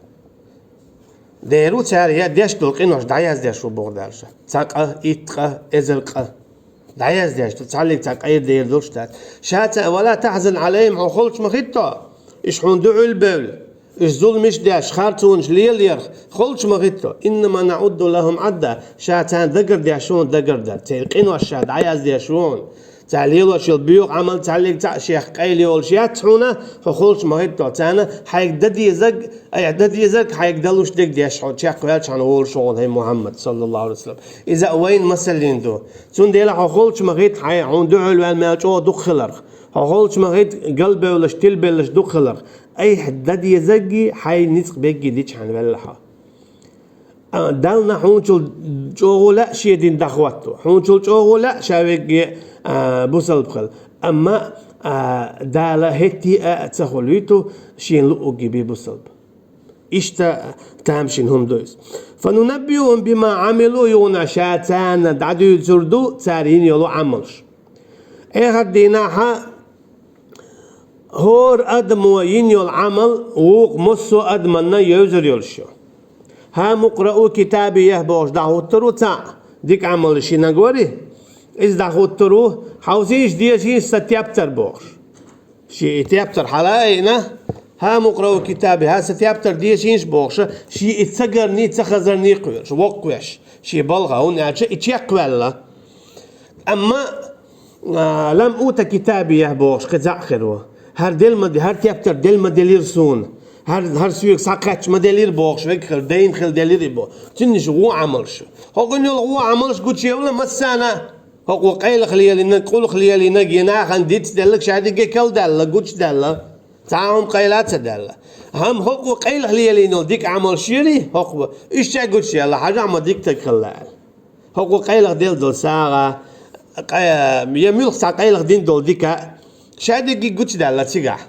Дера ву цара я деш долу къинош дӀаяздеш ву боху Дала ша. Цхьа къа, итт къа, эзар къа. ДӀаяздеш ду, цхьаьллиг цхьа къайра дер долуш дац. Ша ца, «Ва ла тахьзан Ӏалайхим», хьо холчу ма хӀитто, уьш хьуна дуьхьал бевлла. Уьш зуламаш деш, харцонаш лелаярх, холчу ма хӀитто. «Иннама наӀудду лахум Ӏадда», ша царна дагардеш ву хьуна дагардар. Церан къинош ша дӀаяздеш ву хьуна. Цара лелош йолу боьха Ӏамал цхьаьллиг цхьаъ шех къайла йолуш яц хьуна, хьо холчу ма хӀитто. Царна хьайга дан дезарг, айхьа дан дезарг хьайга далуш дерг деш хьо чекхваьлча хьуна волуш ву хьуна, хӀай Мухьаммад, саллаллаху Ӏалайхи ва саллам. Иза а вайна масаллина ду. Цундела хьо холчу ма хӀитта хьайн хьуна дуьхьал ваьлла мел чӀогӀа дукха хиларх. Хьо холчу ма хӀитта галбевллаш, тилбеллаш дукха хиларх. Айхьа дан дезарггий, хьайн ницкъ беггий дича хьуна велла хьо. А, Далла хьуначул чӀогӀа лаьа шен дин дӀахӀотто. Хьуначул чӀогӀа лаьа ша вегге, а, бусалба хила. Амма, а, Дала хӀетте а ца хуьлуьйту, шена луъугги би бусалба. Иштта тамашийна хӀума ду иза. «Фанунаббиухум бима Ӏамилу», юха ша царна дӀадуьйцур ду, цара йина йолу Ӏамалш. Эхарт дийнахьа хӀора адамо йина йолу Ӏамал вукху массо а адаманна евзар йолуш ю. «Ха мукъраъу китабия», бохуш дӀахӀуттур ву цхьаъ, дика Ӏамал йинарг вара, иза дӀахӀуттур ву, хьовсийша, дешийша сан тептар бохуш. Шен и тептар хьала а айина, «Ха мукъраъу китабия», хӀа сан тептар дешийша бохуша, шен и ца гарний, ца хазарний кхоьруш, воккхавеш, шен балха, хӀунда аьлча и чекхваьлла. Амма, а, «Лам ута китабия», бохуш, кхин цхьаъ хир ву. ХӀара дел ма де-, хӀара тептар дел ма делира суна. ХӀара, хӀара соьга схьакхаьчча ма делира бохуш, вегга хила, дайна хила делира и бо. Цуьнан иша гӀо Ӏамалш. ХӀокхуьнан йолу гӀо Ӏамалш гучуевлла массарна, хӀокхо къайлаха лелийнарг, къуллух лелийнарг, я нахана дицделларг, шадерриге калдаьлла, гучудаьлла, цхьа а хӀума къайла а ца даьлла. ХӀама хӀокхо къайлаха лелийна йолу дика Ӏамалш йирий, хӀокхо, уьш чӀогӀа гучуяьлла, хьажахь ма дика стаг хилла аьлла. ХӀокхо къайлаха делла долу сагӀа, къа-, я муьлхха цхьа къайлаха дина долу дика, шадерриге гучудаьлла цигахь.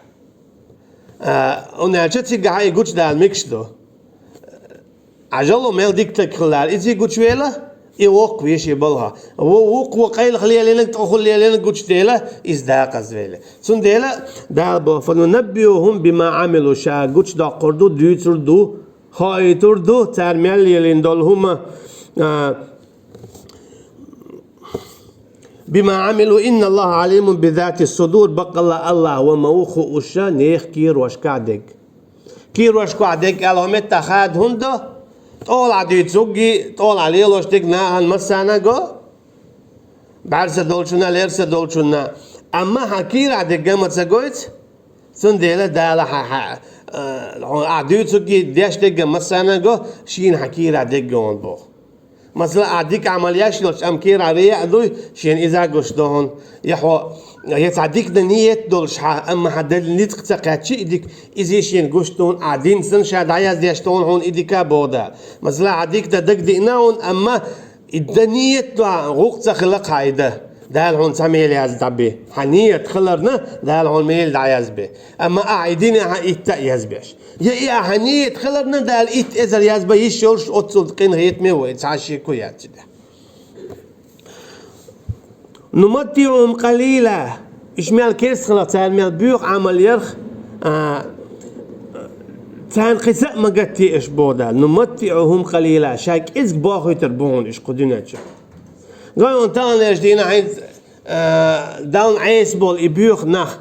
А, хӀунда аьлча цигахь и гучудала мегаш ду. Ӏа жало мел дика стаг хилла аьлла, изий гучувелла, и воккхавеш и балха. Ву-, вукхо къайлаха лелийнарг, тӀехула лелийнарг гучудела, иза дакъазвелла. Цундела Дала боху: «Фанунаббиухум бима Ӏамилу», ша гучудоккхур ду, дуьйцур ду, хоуьйтур ду, цара мел лелийна долу хӀума, а, «бима Ӏамилу, инналлаха Ӏалимун бизати ссудур», баккъалла АллахӀ ва ма ву хууш нехан кийрошкахь дерг. Кийрошкахь дерг аьлла хӀокху меттехь хада хӀунда до? ТӀолахь дуьйцурггий, тӀолахь лелош дерг нахана массарна а го, бӀаьрса долчунна, лерса долчунна. Амма хьан кийрахь дерг ма ца гойту, цундела Дала хьан, хьан, а, ахь дуьйцурггий, деш дерг массарна а го, шена хьан кийрахь дерг го хьуна боху. Масала, ахь дика Ӏамал еш йолчу, амма кийрахь рияъ дуй, шена иза гуш ду хьуна. Я хьо, я цхьа дика дан ниет долуш хьан, амма хьан Далла ницкъ ца кхаьччи и дика, иза шена гуш ду хьуна, ахь дина санна ша дӀаяздеш ду хьуна и дика боху Дала. Масала, хьан дика дан дагадеана хьуна, амма и дан ниет ду хьан, гӀуллакх ца хилла хьан и дан. Дала хьуна цхьа мел яза дӀабе. Хьан ниет хиларна, Дала хьуна мел дӀаязбе. Амма ахь и дина хьан итт а язбеш. Я и ахьа ниет хиларна, Дала итт эзар язбан йиш йолуш оццул къинхетаме ву, и цхьа шеко яц и де. «НуматтиӀухум къалила». Уьш мел керста хиларх, цара мел боьха Ӏамал ярх, а, царна кхин са а ма гатде аша боху Дала. «НуматтиӀухум къалила». Ша кӀезиг бохуьйтур бу хьуна уьш кху дуьнен чу. Гой хьуна таханлерчу дийнахь хӀинца, а, Далла Ӏеса болу и боьха нах.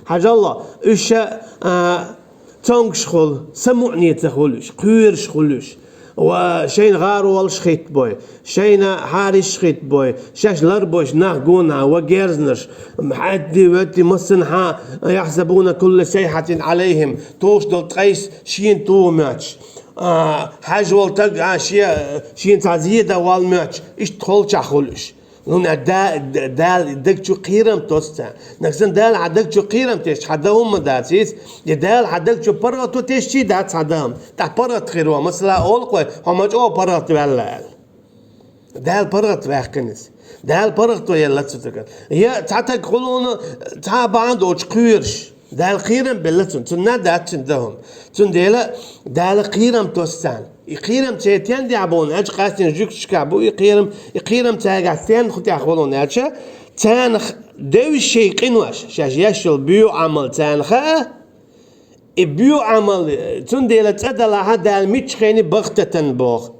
Хьажал, уьш ша, а, цомгуш хуьлу, самукъане ца хуьлу уьш, кхоьруш хуьлу уьш. Ва шайна гӀаролаш хӀиттабой, шайна хьарисаш хӀиттабой, шаьш ларбойш нах гонахьа, ва герзнаш, хьаьтти-воьтти массанхьа, «яхьсабуна кулла сайхьатин Ӏалайхим», товш долу ткъайс шена тоха моьттуш. А, хьаьжа волу таг, а, шен, шена цхьа зен дан вала моьттуш, иштта холчахь хуьлу уьш. ХӀунда аьлча Да-, Да-, Дала даг чу кхерам тосу царна. Нагахь санна Дала хьан даг чу кхерам тесча, хьан дан хӀумма дац иза. Я Дала хьан даг чу паргӀато тесчий дац хьан дан хӀумма. ТӀаккха паргӀат хир ван, масала, олу-кх вай, хьо ма чӀогӀа паргӀат ваьлла аьлла. Дала паргӀат ваьккхина иза. Дала паргӀато елла цу тагана. Я цхьа таг хуьлу хьуна цхьа а бахьана доцуш кхоьруш. Дала кхерам белла цунна, цунна дац цуьнан дан хӀумма. Цундела Дала кхерам тосу царна. И кхерам церан стенна тӀехь бу аьлча, къаьстина жуьгташкахь бу и кхерам, и кхерам цаьргахь стенна хӀун тӀехь хуьлу аьлча, царна девзаш шайн къинош, шаьш еш йолу боьха Ӏамал царна хаьа, и боьха Ӏамал, цундела цӀа далахь Дала муьлххачу хенахь бахтатан боху.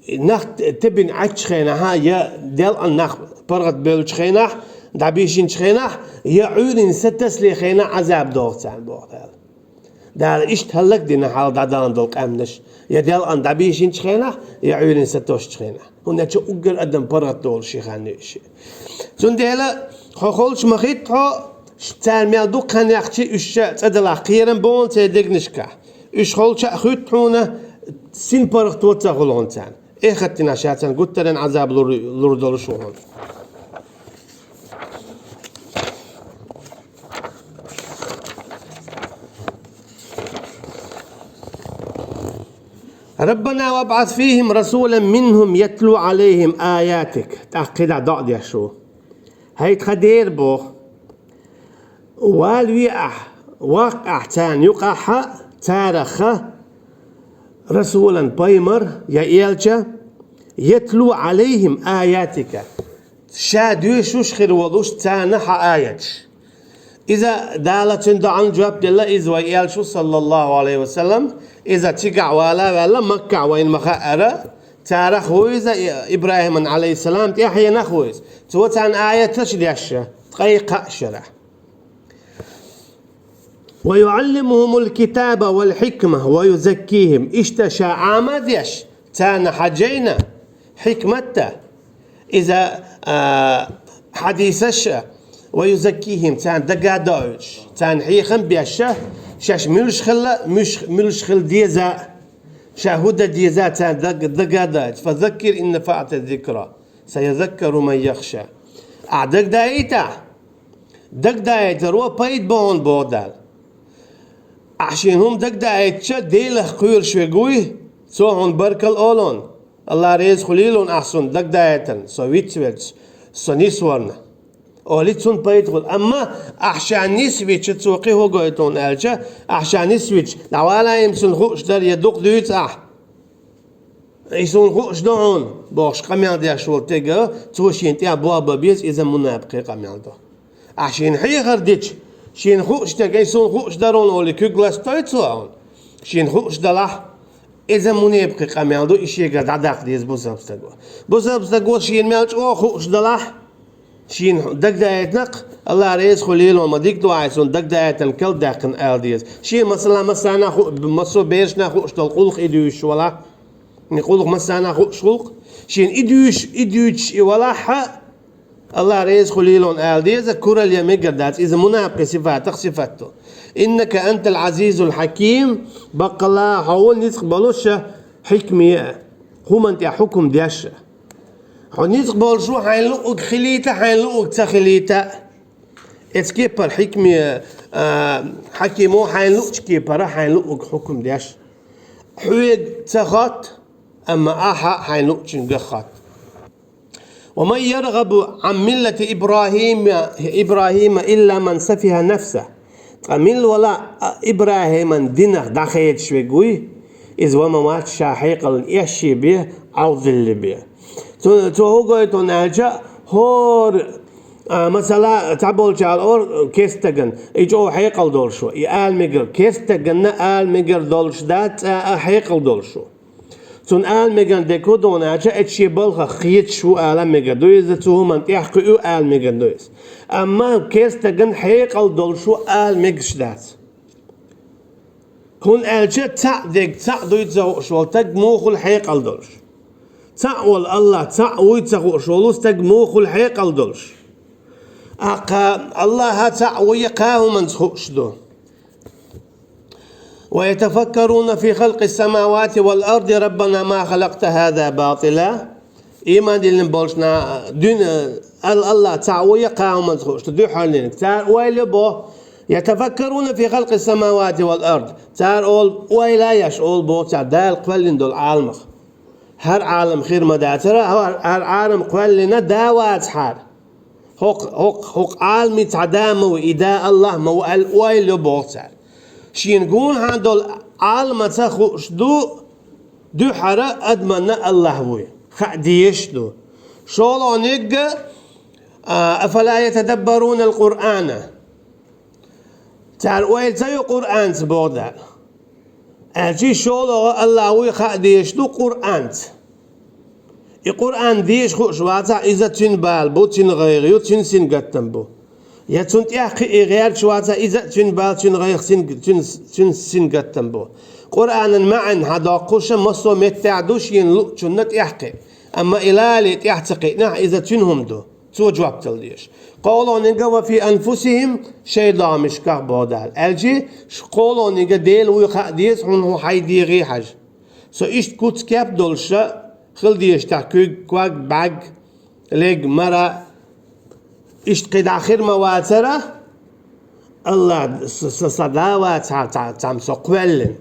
Нах тебина Ӏаччу хенахь, я делкъан нах паргӀат бевллачу хенахь, дӀабийшинчу хенахь, я Ӏуьйранна са тасале хенахь Ӏазаб доху царна боху Дала. Дала иштта хӀаллакдина хьалха дӀадахана долу къаьмнаш, я делкъан дӀабийшинчу хенахь, я Ӏуьйранна са тосучу хенахь. ХӀунда аьлча уггар адам паргӀат долуш ши хан ю и шиъ. Цундела хьо холчу ма хӀитта хьо, ш-, цара мел дукха хан яхчий, уьш ша цӀа далахь кхерам бу хьуна церан дегнашкахь. Уьш холча а хуьтту хьуна, син паргӀато ца хуьлу хьуна царна. Эхарт дийнахь ша царна гуттаренна Ӏазаб лур, лур долуш ву хьуна. «Раббана вабӀас фихим расулан минхум ятлу Ӏалайхим аятик». ТӀаккха кхидӀа доӀа деш ву. ХӀай тхан Дела боху, валаве ахь, ваккха ахь царна юкъахь, царах расулан, пайхамар я элча, ятлу Ӏалайхим аятика, ша доьшуш хир волуш царна хьан аяташ. Иза Дала цуьнан доӀанна жоп делла, иза вай элча ву, саллаллаху Ӏалайхи ва саллам, иза цигахь вала а ваьлла, Маккахь вайна ма хаъара, царах ву иза, И-, ИбрахӀиман, Ӏалайхиссалам, тӀаьхьенах ву иза. Цо царна аяташ деш, ткъе кхаа шарахь. «Ва юӀаллимухумул китаба вал хьикма ва юзаккихим». Иштта ша Ӏама а деш, царна хьан жайна, хьикматта, иза, а, хьадисаш, «ва юзаккихим», царна дага а доуьйтуш, царна хьехам а беш, шаьш муьлш хилла, муьш-, муьлш хила деза, ша хӀун дан деза, царна даг-, дага а доуьйтуш. «Фазаккир ин нафаӀати зикра, саязаккару ман яхша». Ахь дагадаийтахь, дагадаийтаро пайда бу хьуна боху Дала. Ахь шена хӀума дагадаийтича, Делах кхоьруш верг вуй, цо хьуна баркалла олу хьуна. АллахӀ реза хуьлийла хьуна ахь суна дагадаийтарна, со вицвелча, со нисварна. Олий, цунна пайда хуьлу. Амма ахь ша нисвича, цо кхин хӀун гойту хьуна аьлча, ахь ша нисвича, дӀавалайма, суна хууш дара, я дукха дуьйцу ахь. И суна хууш ду хьуна, бохуш къамел деш волу стага, цо шена тӀехь болх бан беза, иза мунапикъийн къамел ду. Ахь шена хьехар дича, шена хууш стага, и суна хууш дара хьуна олий, куьг ластой цо хьуна. Шена хууш далахь, иза мунепикъийн къамел ду, и шегара дӀадаккха деза бусалба стаго. Бусалба стаго шена мел чӀогӀа хууш далахь, шена дагадаийтинарг, АллахӀ реза хуьлийла хьуна, ма дика ду ахь, суна дагадаийтарна калдаьккхина ала деза. Шена, масала, массарна хуу-, массо берашна хууш долу къулах и дуьйцуш валахь, и къулах массарна хууш гӀуллакх. Шена и дуьйцуш, и дуьйцуш и валахь, АллахӀ реза хуьлийла хьуна ала деза, куралла ян мегар дац, иза мунапикъийн сифатах сифат ду. «Иннака антал Ӏазизул хьаким», баккъалла хьо ву ницкъ болуш а, хьикме а, хӀуманна тӀехь хьукум деш а. Хьо ницкъ болуш ву хьайн луъург хилийта, хьайн луъург ца хилийта. Эцу кепара хьикме, а, хьакимо хьайн луъучу кепара хьайн луъург хьукам деш. Хьоьга ца хотту, амма ахьа хьайн луъучуьнга хотту. ومن يرغب عن ملة إبراهيم إبراهيم إلا من سفه نفسه. Ткъа мила вала а ИбрахӀиман динах дӀахедаш верг вуй, иза ва ма вац ша хьекъална эшший бен, Ӏовдаллий бен. Цо, цо хӀун гойту аьлча, хӀора, а, масала, цхьаболчара олу керстаган, и чӀогӀа хьекъал долуш ву, и ала мегар, керстаганна ала мегар долуш дац, цкъа а хьекъал долуш ву. Цунна ала мегар дерг хӀун ду аьлча, эцу шен балхах кхеташ ву ала мегар ду иза, цу хӀуманна тӀаьхьакхуьу ала мегар ду иза. Амма керстаган хьекъал долуш ву ала мегаш дац. ХӀунда аьлча цхьаъ дерг цхьаъ дуй ца хууш волу стаг муха хуьлу хьекъал долуш? Цхьаъ волу АллахӀ цхьаъ вуй ца хууш волу стаг муха хуьлу хьекъал долуш? Аккха АллахӀ цхьаъ вуй кхаа хӀуманца хууш ду. ويتفكرون في خلق السماوات والأرض ربنا ما خلقت هذا باطلا. Ийман диллина болчу на-, дуьна, Ал-, АллахӀ цхьаъ вуй кхаа хӀуманца хууш ду дуьххьарлинарг. Цара ойла йо боху, يتفكرون في خلق السماوات والأرض. Цара олу, ойла еш олу боху цара Дала кхоьллина долу Ӏаламах. ХӀара Ӏалам хир ма дацара, хӀара, хӀара Ӏалам кхоьллина да вацахьара. ХӀокху, хӀокху, хӀокху Ӏаламан цхьа да ма ву, и да АллахӀ ма ву аьлла ойла йо боху цара. Шена гонахьа долу Ӏаламаца хууш ду дуьххьара адаманна АллахӀ вуй. Хаа дезаш ду. ШолгӀаниг, а, أفلا يتدبرون القرآن. Цара ойла ца йо Къуръанца боху Дала. Аьлча шолгӀа АллахӀ вуй хаа дезаш ду Къуръанца. И Къуръан дезаш хууш вацахь, иза цуьнан бала бу, цуьнан гӀайгӀа ю, цуьнан сингаттам бу. Я цунна тӀехь кхин а гӀерташ вацахь, иза а цуьнан бала, цуьнан гӀайгӀа, синг-, цуьнан, цуьнан сингаттам бу. Къуръанан маьӀна хьан доккхуша массо а меттехь ду шена луучунна тӀехь кхин. Амма и лале тӀехь ца кхиънехь, иза цуьнан хӀума ду. Цо жоп дала дезаш. КхоалгӀаниг وفي أنفسهم, шайн догӀмашкахь боху Дала. Аьлча, ш-, кхоалгӀаниг Дела вуй хаа деза, хьуна хьайн дегӀе хьажа. Со иштта куц-кеп долуша хила дезаш тахь куьг, ког, бӀаьг, лег, мара, иштта кхин дӀа хир ма вацара, АллахӀ, с-, с-, сан да вацахьара цхьа-, цхьамма со кхоьллина.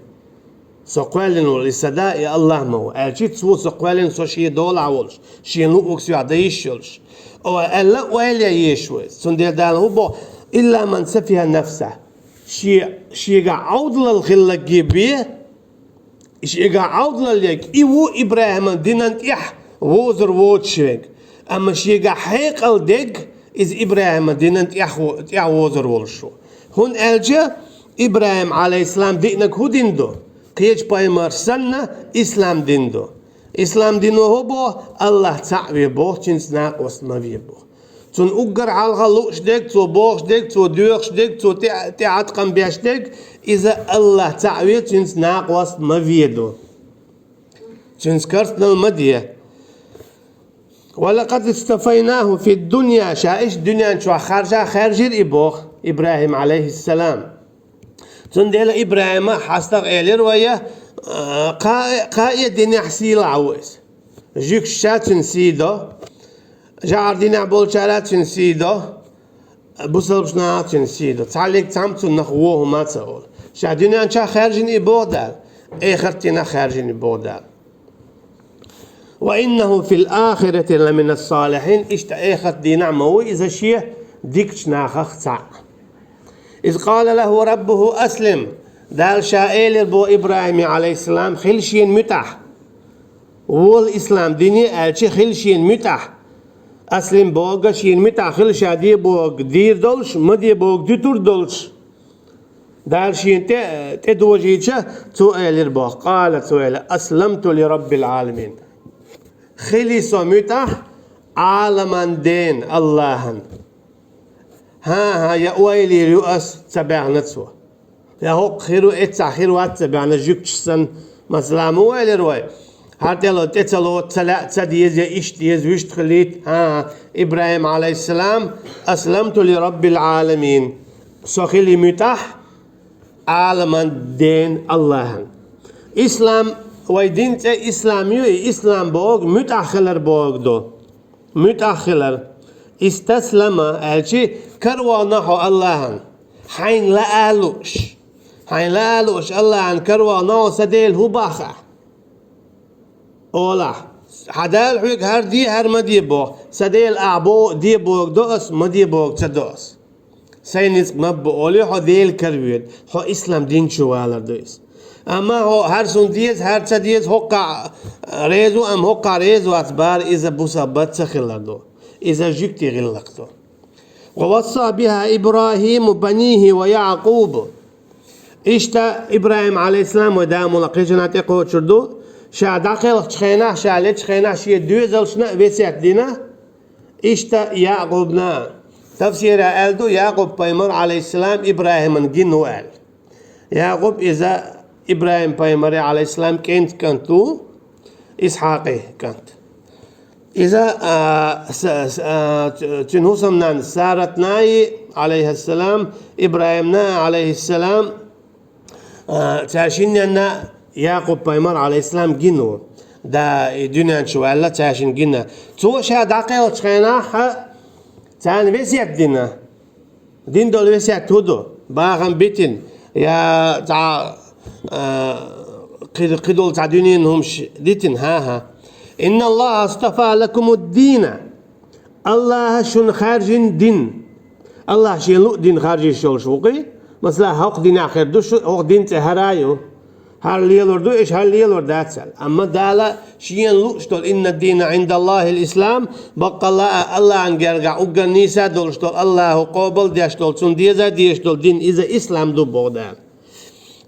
Со кхоьллина волу и сан да, и АллахӀ ма ву. Аьлча цо со кхоьллина, со шен долахь волуш, шен луъург соьгахь дан йиш йолуш. Ой, аьлла, ойла ян езаш ву иза. Цундела Дала хӀун боху: إلا من سفه نفسه. Шен, шегахь Ӏовдалалла хилларг бен, шегахь Ӏовдалалла ерг, и ву ИбрахӀиман динан тӀехь вовзар воцуш верг. Амма шегахь хьекъал дерг, иза ИбрахӀиман динан тӀехь во-, тӀехь вовзар волуш ву. ХӀунда аьлча ИбрахӀим, Ӏалайхиссалам, диънарг хӀун дин ду? Кхечу пайхамарш санна, ислам дин ду. Ислам дино хӀун боху? АллахӀ цхьаъ ве боху, цуьнца накъост ма ве боху. Цунна уггар хьалха лууш дерг, цо бохуш дерг, цо доьхуш дерг, цо тӀе-, тӀеӀаткъам беш дерг, иза АллахӀ цхьаъ ве, цуьнца накъост ма ве ду. Цуьнца карснал ма де. ولقد اصطفيناه في الدنيا, ша иштта дуьнен чохь харжа хаьржира и боху, ИбрахӀим, Ӏалайхиссалам. Цундела ИбрахӀима хьастагӀа элира вай, а, кхаа, кхаа динехь сийлахь ву иза. Жуьгташа цуьнан сий до, жӀар динехь болчара цуьнан сий до, бусалбачу наха цуьнан сий до. Цхьаллиг цхьамма цунах вон хӀума а ца олу. Ша дуьнен чохь хаьржина и боху Дала, эхарт динах хаьржина и боху Дала. وإنه في الآخرة لمن الصالحين, иштта эхарт дийнахь ма ву иза шен дикачу нахах цхьаъ. إذ قال له ربه أسلم, Дала ша элира боху ИбрахӀиме, Ӏалайхиссалам, хила шена муьтӀахь. Вола ислам дине аьлча, хила шена муьтӀахь. Аслим бохург шена муьтӀахь хила, ша де бохург дийр долуш, ма де бохург дуьтур долуш. Дала шена тӀе, тӀедожийча, цо элира боху, قال, цо элира: أسلمت لرب العالمين. Хили со муьтӀахь Ӏаламан Дена, АллахӀан. ХӀан-хӀа, я ойла йийр ю ас, ца баьхна цо. Я хӀокху хир ву, эццахь хир вац ца баьхна, жуьгташ санна, масала, ма ойла йийр вай. ХӀара тӀе ло, тӀе ца ло, ца лаьа, ца деза, я иштта деза, вуьшта хилийта. ХӀан-хӀа, ИбрахӀим, Ӏалайхиссалам: أسلمت لرب العالمين. Со хили муьтӀахь Ӏаламан Дена, АллахӀан. Ислам, вай дин цӀе ислам ю, и ислам бохург муьтӀахь хилар бохург ду. муьтӀахь хилар. Истаслама аьлчи, караваьнна хьо Аллахьан. Хьайна лаа лууш. Хьайна лаа лууш Аллахьан караваьнна хьо, сан Дела, хӀун боху ахь? Олахь, хьан Дала хьоьга хӀара де, хӀара ма де боху. Сан Дела, ахь боху де бохург до ас, ма де бохург ца до ас. Сайн ницкъ ма бу олий, хьо Делан кара воьду, хьо ислам дин чу валар ду иза. Амма хьо хӀара суна деза, хӀара ца деза, хӀокхахь реза ву, амма хӀокхахь реза вац бахар, иза бусалба бан ца хилар ду. Иза жуьгтийн гӀиллакх ду. Ва васса биха Ибрахиму банихи ва Якъуб. Иштта ИбрахӀим, Ӏалайхиссалам, вай да мула кхечанхьа тӀекхочур ду, ша дӀакхелхачу хенахь, ша лечу хенахь шен доьзалшна а весет дина, иштта Якъубна. Тафсира аьлла ду, Якъуб-пайхамар, Ӏалайхиссалам, ИбрахӀиман гина ву аьлла. Якъуб иза ИбрахӀим-пайхамаре, Ӏалайхиссалам, кӀентан кӀант ву, Исхьакъе кӀант. Иза, а, с-, с-, а, ц-, цуьнан хӀусамнанас Саратнаи, Ӏалайхиссалам, ИбрахӀимна, Ӏалайхиссалам, а, цара шинненна Якъуб-пайхамар, Ӏалайхиссалам, гина ву. Да, и дуьнен чу ваьлла, цара шинна гина. Цо ша дӀакхелхачу хенахь, царна весет дина. Дина долу весет хӀун ду? Бахам битина, я цхьа, а, кхи-, кхидолу цхьа дуьненан хӀумаш дитина, хӀан-хӀа. Инна Аллаха астафа лакумуд-дина. Аллаха шуна хаьржина дин. Аллаха шен луъу дин харжийш йолуш ву-кх и. Масала, хӀокху динехь хир ду шу, хӀокху дин цӀе хӀара а ю. ХӀара лелор ду, иштта хӀара лелор дац аьлла. Амма Дала шена лууш долу, инна дина Ӏиндаллахил ислам, баккъалла а Аллахьан гергахь уггар нийса долуш долу, Аллахьо къобал деш долу, цунна деза а дезаш долу дин, иза ислам ду боху Дала.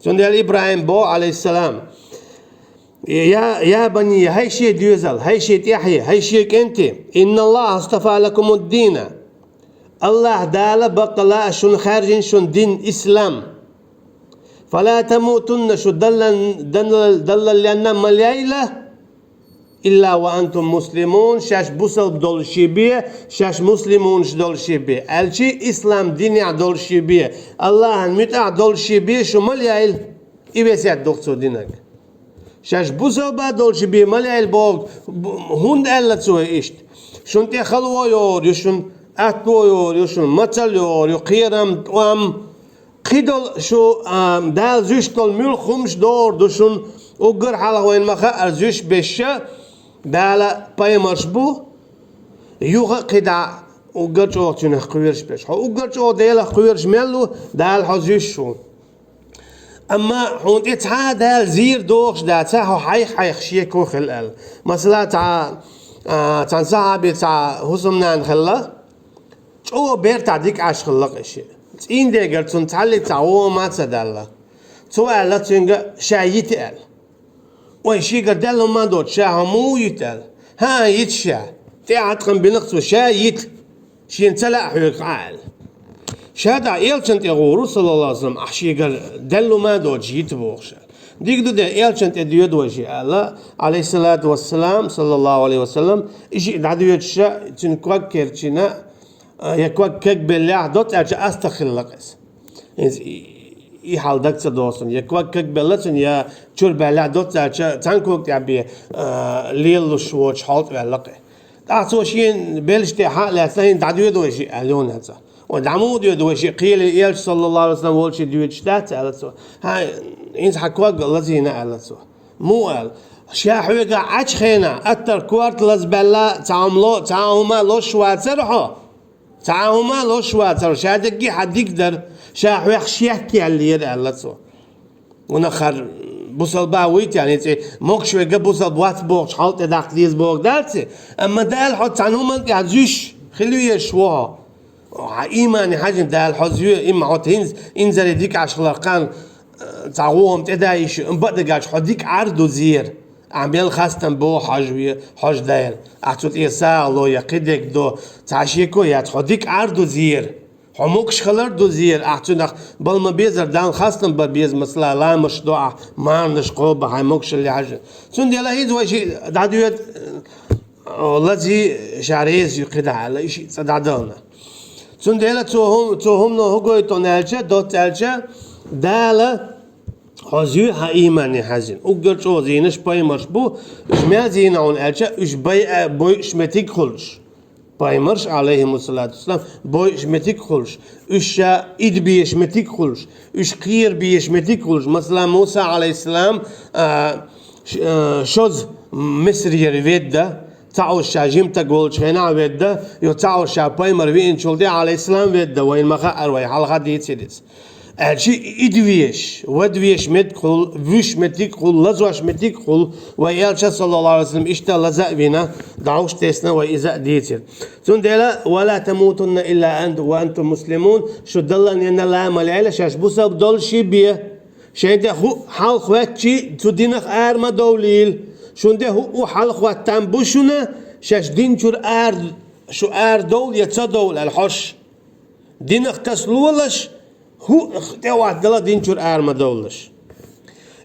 Цундела ИбрахӀим боху, Ӏалайхиссалам: «Я, я бани, хӀай шен доьзал, хӀай шен тӀаьхье, хӀай шен кӀенте, инна Аллаха астафа лакумуд-дина». Аллаха Дала баккъалла а шуна хаьржина шуна дин ислам. «Фала тамутунна», шу даллан-, даллал-, даллалленна ма лейла, «илла ва антум муслимун», шаьш бусалба долуш бен, шаьш муслимунаш долуш бен. Аьлчи ислам динехь долуш бен, Аллахьан муьтӀахь долуш бен шу ма лейла. И весет ду-кх цо динарг. Шаьш бусалба долуш бен ма лейла боху, бу-, хӀунда аьлла цо иштта? Шуна тӀе хало йогӀур ю, шуна атто йогӀур ю, шуна мацалла йогӀур ю, кхерам, тӀом, кхидолу шу, а, Дала зуьйш долу муьлхха хӀумаш догӀур ду шуна, уггар хьалха вайна ма-хаъара зуьйш беша Дала пайхамарш бу, юха а кхидӀа уггар чӀогӀа цуьнах кхоьруш берш. Хьо уггар чӀогӀа Делах кхоьруш мел ву, Дала хьо зуьйш ву. Амма хьуна тӀе цхьа а Дала зийр дохуш дац, хьо хьайх-хьайх шеко хила аьлла. Масала, цхьа, а, цхьана сахьаби цхьа хӀусамнана хилла, чӀогӀа бертахь дика Ӏаш хилла-кх и шиъ. ЦӀийндегара цунна цхьаллиг цхьа гӀо ма ца даьлла. Цо аьлла цуьнга ша йита аьлла. Ой, шегара даьлла хӀума доцуш, ша хьо муха йита аьлла? ХӀан, йита ша. ТӀе Ӏаткъам бина-кх цо, ша йита. Шена ца лаьа хьоьга хьан аьлла. Ша дӀа элчан тӀе гӀур ву, саллаллаху алейхи ва саллям, ахь шегара даьлла хӀума доцуш йита бохуш аьлла. Дика ду де, элчан тӀе доьду вай шиъ аьлла, алейхиссалату вассалам, саллаллаху алейхи ва саллям, и шиъ дӀадоьдуш ша, цуьнан ког керчина, а, я ког кегбеллехь, доцца аьлча астагӀ хилла-кх иза. Иза и, и хьал даг ца досуна. Я ког кегбелла цуьнан, я чуьра баьллехь, доцца аьлча цхьана ког тӀехь бен, а, лелалуш воцуш хьолтӀа ваьлла-кх и. ТӀаккха цо шен белшаш тӀе хьа а лаьцна, хӀинца дӀадоьду вай шиъ аьлла, юха цо. Ой, дӀа муха доьду вай шиъ, кхеле элча, саллаллаху алейхи ва саллям, волчу доьдуш дац аьлла цо. ХӀан, хӀинца хьан ког лазийна аьлла цо. Муха аьлла? Ша хьоьгахь Ӏачу хенахь, аттар корта лазабаьлла, цхьа хӀума ло-, цхьа хӀума лозуш вацара хьо? Цхьа хӀума лозуш вацара, ша дерриге хьан дика дара, ша хьоьх шек яьллера, аьлла цо. Вуна хар бусалба вуйти, яни цӀе могуш верг бусалба вац бохучу хьал тӀе даккха деза боху дац, амма Дала хьо цхьана хӀуманна тӀехь зуьйш хила везаш ву хьо. Хьан иймане хьаьжжина Дала хьо зоь, имма хьо хӀинца инзаре дика Ӏаш хиларх кхана, цхьа гӀо хӀума тӀеда йиш ю, амма бакъдерг аьлча хьо дика Ӏар ду зера. Ахь мел хастам бо хьожа ве-, хьожа дайла. Ахь цу тӀе сагӀа ло я кхидерг до, цхьа шеко яц, хьо дика Ӏар ду зера. Хьо могуш хилар ду зера, ахь цуьнах бала ма безара, Далла хастам бан беза, масала, ламазаш до ахь, марханаш кхоба хьайн могушалле хьаьжжина. Цундела хӀинца вай шиъ дӀадоьду, лазий, ша реза ю кхидӀа аьлла, и шиъ цӀа дӀадахана. Цундела цо хӀу-, цо хӀумано хӀу гойту аьлча, доцца аьлча, Дала хьо зоь хьан иймане хьаьжжина. Уггар чӀогӀа зийнарш пайхамарш бу, уьш мел зийна хьуна аьлча, уьш байа бойуш меттиг хуьлуш. Пайхамарш, алейхимуссалату вассалам, бойуш меттиг хуьлуш, уьш ша идбеш меттиг хуьлуш, уьш кхерабеш меттиг хуьлуш. Масала, Муса, алейхиссалам, а, ш-, а, шозза Мисрера ведда, цхьаъ волуш ша жимстаг волчу хенахь ведда, я цхьаъ волуш ша пайхамар веъначул тӀаьхьа, алейхиссалам, ведда, вайна ма хаъара, вай хьалха дийцира иза. Аьлча, идвеш, вадвеш меттиг хуьлу, вуьш меттиг хуьлу, лазош меттиг хуьлу, вай элча, саллаллаху алейхи ва саллям, иштта лаза а вина, дӀовш а тесна, вай иза а дийцира. Цундела: «Ва ла тамутунна илла ан-, ва антум муслимун», шу далланена ла ма лела, шаьш бусалба долуш бен. Шайн тӀе хӀуъа хьалхаваьлча, цу динах ара ма довлийла. Шун тӀе хӀуъа хьалхаваьлла там бу шуна, шаьш дин чуьра ара, шу ара довла я ца довла аьлла хьожуш. Динах тасалолаш, хӀуъа тӀе а ваттадала дин чуьра ара ма довлалаш.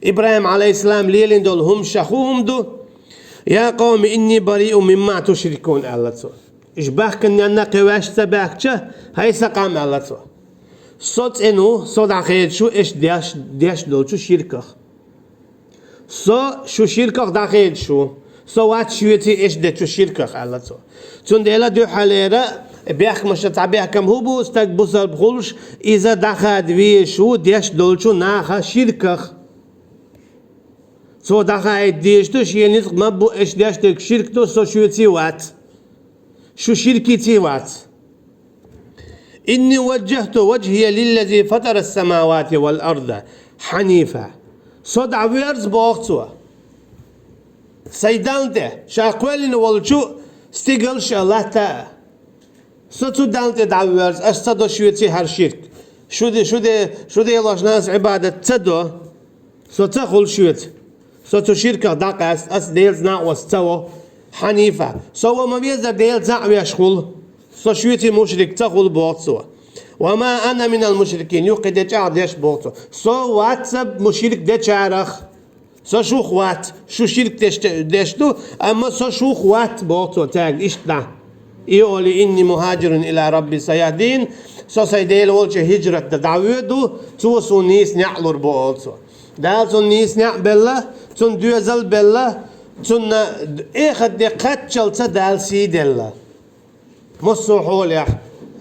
ИбрахӀим, алейхиссалам, лелийна долу хӀума ша хӀун хӀума ду? «Я къавми, инни бариъун мимма тушрикун», аьлла цо. Уьш баьхкинарг кхин ваьш ца баьхкича, хӀай сан къам, аьлла цо. Со цӀена ву, со дӀахедаш ву аша деш, деш долчу ширках. Со шу ширках дӀахедаш ву. Со вац шуьца аша дечу ширках, аьлла цо. Цундела дуьххьалера бехкамашна цхьа бехкам хӀун бу, стаг бусалба хуьлуш, иза дӀахада везаш ву деш долчу наха ширках. Цо дӀахаийта дезаш ду, шен ницкъ ма бу, аша деш дерг ширк ду, со шуьца вац. Шу ширкица вац. «Инни ваджжахту ваджхия лиллази фатара ас-самавати вал арда хьанифа». Со дӀавоьрзу, боху цо, сайн Далла тӀе, ша кхоьллина волчу стигалш а, латта а. Со цу Далла тӀе дӀавоьрзу, ас ца до шуьца хӀара ширк. Шу де, шу де, шу делошна ас Ӏибадат ца до. Со ца хуьлу шуьца. Со цу ширках дӀакъаьста, ас Делаца накъост ца во. Хьанифа. Со ван ма везара Дела цхьаъ а веш хуьлу. Со шуьца мушрик ца хуьлу, боху цо. «Ва ма ана минал мушрикин», юххе дечӀагӀ деш, боху цо. Со вац сан мушрик дечарах. Со шух вац, шу ширк деш, деш ду, амма со шух вац, боху цо цаьрга иштта дӀа. И олий: «Инни мухаджирун ила Рабби саяхдин», со сайн Дела волчу хӀижрат дан дӀавоьду, цо суна нийса неӀ лур бу, олу цо. Дала цунна нийса неӀ белла, цунна доьзал белла, цунна эхарт де кхаччалца Дала сий делла. Массо а хьолехь,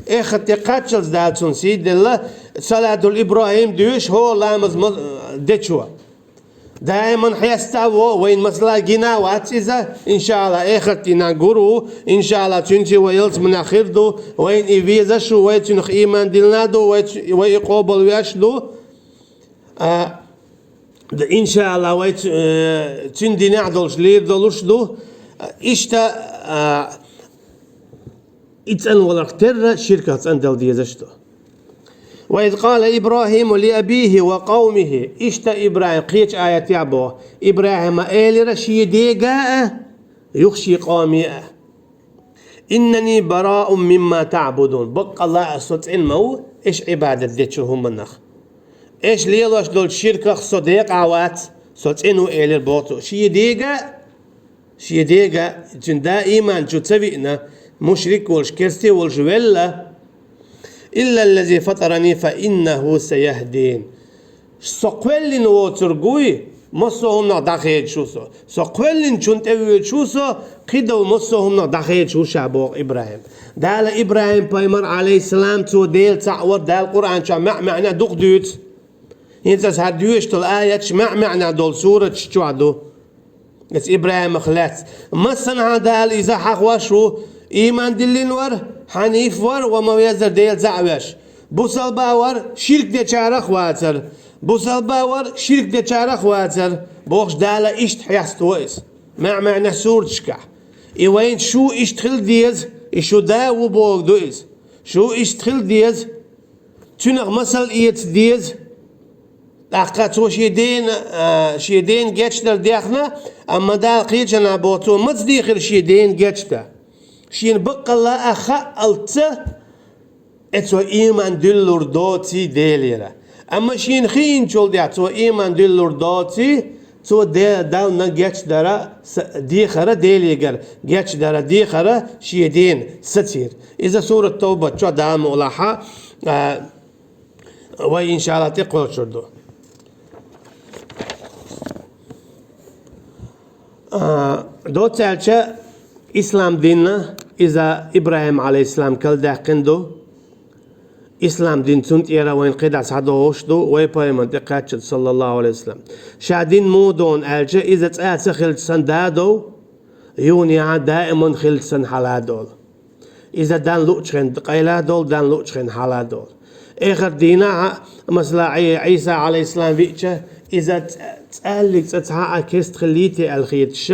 эхарт де кхаччалца Дала цунна сий делла, салатул ИбрахӀим доьшу хӀора ламаз ма-, дечо. Даиман хьеста а во, вайна масала гина а вац иза, иншаАллахӀ, эхартина гур ву, иншаАллахӀ, цуьнца вай ялсаманехь хир ду, вайна и везаш ву, вай цуьнах ийман диллина ду, вай ц-, вай и къобалвеш ду. А, д-, иншаАллахӀ, вай ц-, э, цуьнан динехь долуш лийр долуш ду. Иштта, а, и цӀанваларх терра ширках цӀандала дезаш ду. «Ва из къала ИбрахӀиму ли абихӀи ва къавмихӀи». Иштта ИбрахӀим, кхечу аятехь боху, ИбрахӀима элира шен дега а, юха шен къоме а: «Иннани бараун мимма таӀбудун». Баккъалла а со цӀена ма ву аша Ӏибадат дечу хӀуманах. Аша лелош долчу ширках со декъахь вац, со цӀена ву, элира, боху цо. Шен дега а, шен дега а, цуьнан да ийман чу ца виъна, мушрик волуш, керста волуш велла. «Иллаллази фатарани фа иннаху саяхдин». Со кхоьллина воцург вуй, массо а хӀуманах дӀахедаш ву со. Со кхоьллинчунна тӀе воьдуш ву со, кхидолу массо а хӀуманах дӀахедаш ву ша, боху ИбрахӀим. Дала ИбрахӀим-пайхамар, алейхиссалам, цо Дела цхьаъ вара, Дала Къуръан чохь маьӀ-маьӀна дукха дуьйцу. ХӀинца аса хӀара доьшуш долу аяташ маьӀ-маьӀна долу сураташ чохь ду. Иза ИбрахӀимах лаьцна. Массанхьа Дала иза хьахош ву, ийман диллина вара, хьаниф вара, ван ма везара Дела цхьаъ веш. Бусалба вара, ширк дечарах вацара. Бусалба вара, ширк дечарах вацара, бохуш, Дала иштта хьеста ву иза маьӀ-маьӀна сураташкахь. И вайна шу иштта хила деза, и шу да ву бохург ду иза. Шу иштта хила деза. Цуьнах масал эца деза. ТӀаккха цо шен дена, а, шен дена гечдар дехна, амма Дала кхечанхьа боху, цо маца дийхира шен дена гечдар? Шена баккъалла а хаалца, э, цо ийман дуьллур доций Делера. Амма шена хиинчул тӀаьхьа цо ийман дуьллур доций, цо Де-, Далла гечдара, с-, дехара, Делегара гечдара, дехара шен дена сацийра. Иза сурат Тавбат чохь Дала мукъалахь, а, вай, иншалла, тӀекхочур ду. А, доццаьлча ислам динна Иза ИбрахӀим, Ӏалайхиссалам, каладаьккхина ду. Ислам дин цунна тӀера вайна кхидӀа схьадогӀуш ду, вай пайхамар тӀекхаччалц, саллаллахӀу Ӏалайхи ва саллам. Ша дин муха ду аьлча, иза цкъа ца хилча санна да а дов, юха а даиман хилча санна хьал а довла. Иза Дала луучу хенахь къайла а довла, Дала луучу хенахь хьал а довла. Эхарт дийнахь а, масала, Ӏи-, Ӏийса, Ӏалайхиссалам, виъча, иза ц-, цкъа а, цкъа цхьа а кест хилийта аьлла хеташ,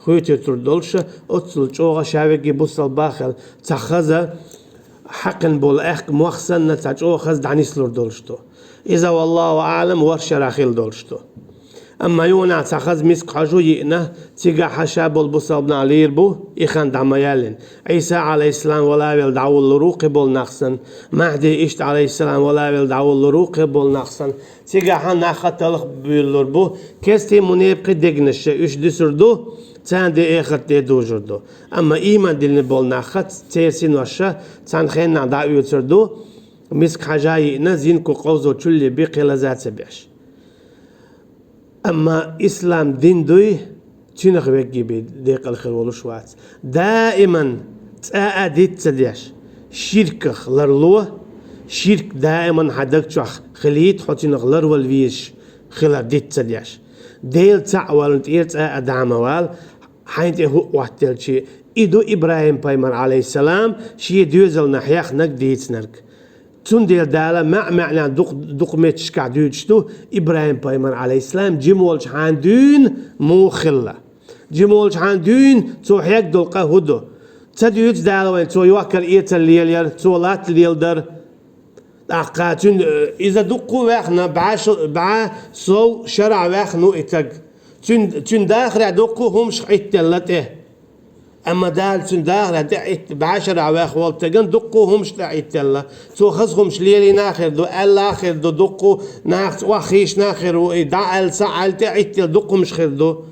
хуьйцуьйтур долуш, оццул чӀогӀа ша верриге бусалба а хилла, цхьа хаза хьаькхина болу аьхка мох санна, цхьа чӀогӀа хаза дӀанислур долуш ду. Иза, валлахӀу аӀлам, ворхӀ шарахь хила долуш ду. Амма юханехь цхьа хаза миска хьожа а йиъна, цигахь ша болу бусалба нах лийр бу, и хан дӀа ма яьллина. Ӏийса, Ӏалайхиссалам, вала а велла дӀавуллур ву кхин болу нах санна, МахӀди иштта, Ӏалайхиссалам, вала а велла дӀавуллур ву кхин болу нах санна, цигахь нах а талхбуьйлалур бу, кестий мунепакъий дегнаш, уьш дуьсур ду, царна де эхарт де дужур ду. Амма ийман диллина болу нах а, церан синош а цхьана хенахь дӀаоьцур ду, миска хьожа а йиъна, зинко къовзо чулле бен кхин лаза а ца беш. Амма ислам дин дуй, цуьнах верриге бен декъала хир волуш вац. Даиман цкъа а диц ца деш, ширках ларло, ширк даиман хьан даг чохь хилийта, хьо цуьнах ларвала везаш хилар диц ца деш. Делан цхьаъ валарна тӀера цкъа а дӀа ма вала, хьайна тӀе хӀуъа хӀоттаделча. И ду ИбрахӀим-пайхамар, Ӏалайхиссалам, шен доьзална хьехнарг, дийцинарг. Цундела Дала маьӀ-маьӀнехь дукха, дукха меттигашкахь дуьйцуш ду, ИбрахӀим-пайхамар, Ӏалайхиссалам, жима волчу хьан дуьйна муха хилла. Жима волчу хьан дуьйна цо хьегна долу къа хӀун ду? Ца дуьйцу Дала вайна, цо йохкар-эцар лелаяр, цо латта леладар. ТӀаккха цуьнан, э, иза дуккха а ваьхна, бӀе шо-, бӀе сов шарахь ваьхна ву и стаг. Цуьнан, цуьнан дахарехь дуккха а хӀумаш Ӏиттаделла тӀе. Амма Дала цуьнан дахарехь тӀе Ӏитта, бӀе шарахь ваьхна волу стагана дуккха а хӀумаш тӀе Ӏиттаделла. Цо хаза хӀумаш лелийна а хир ду, аьлла а хир ду, дуккха а нахаца охьахийшина а хир ву, и дӀа аьлла, ца аьлла тӀе Ӏиттаделла дуккха хӀумаш хир ду.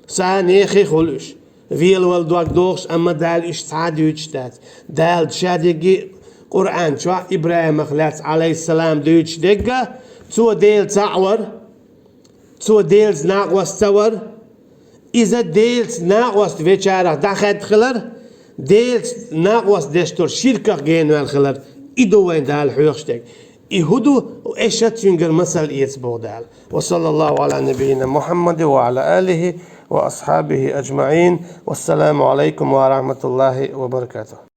Сан, нехан а хуьлу уьш. Велавала дог дохуш, амма Дала уьш цхьа а дуьйцуш дац. Дала Ша дерриге а Къуръан чохь ИбрахӀимах лаьцна, Ӏалайхиссалам, дуьйцуш дерг а, цо Делан цхьаъ вар, цо Делаца накъост ца вар, иза Делаца накъост вечарах дӀахаьдда хилар, Делаца накъост деш долу ширках генаваьлла хилар, и ду вайна Дала хьоьхуш дерг. И хӀун ду, аша цуьнгара масал эца боху Дала. وصلى الله على نبينا محمد وعلى آله وأصحابه أجمعين. والسلام عليكم ورحمة الله وبركاته.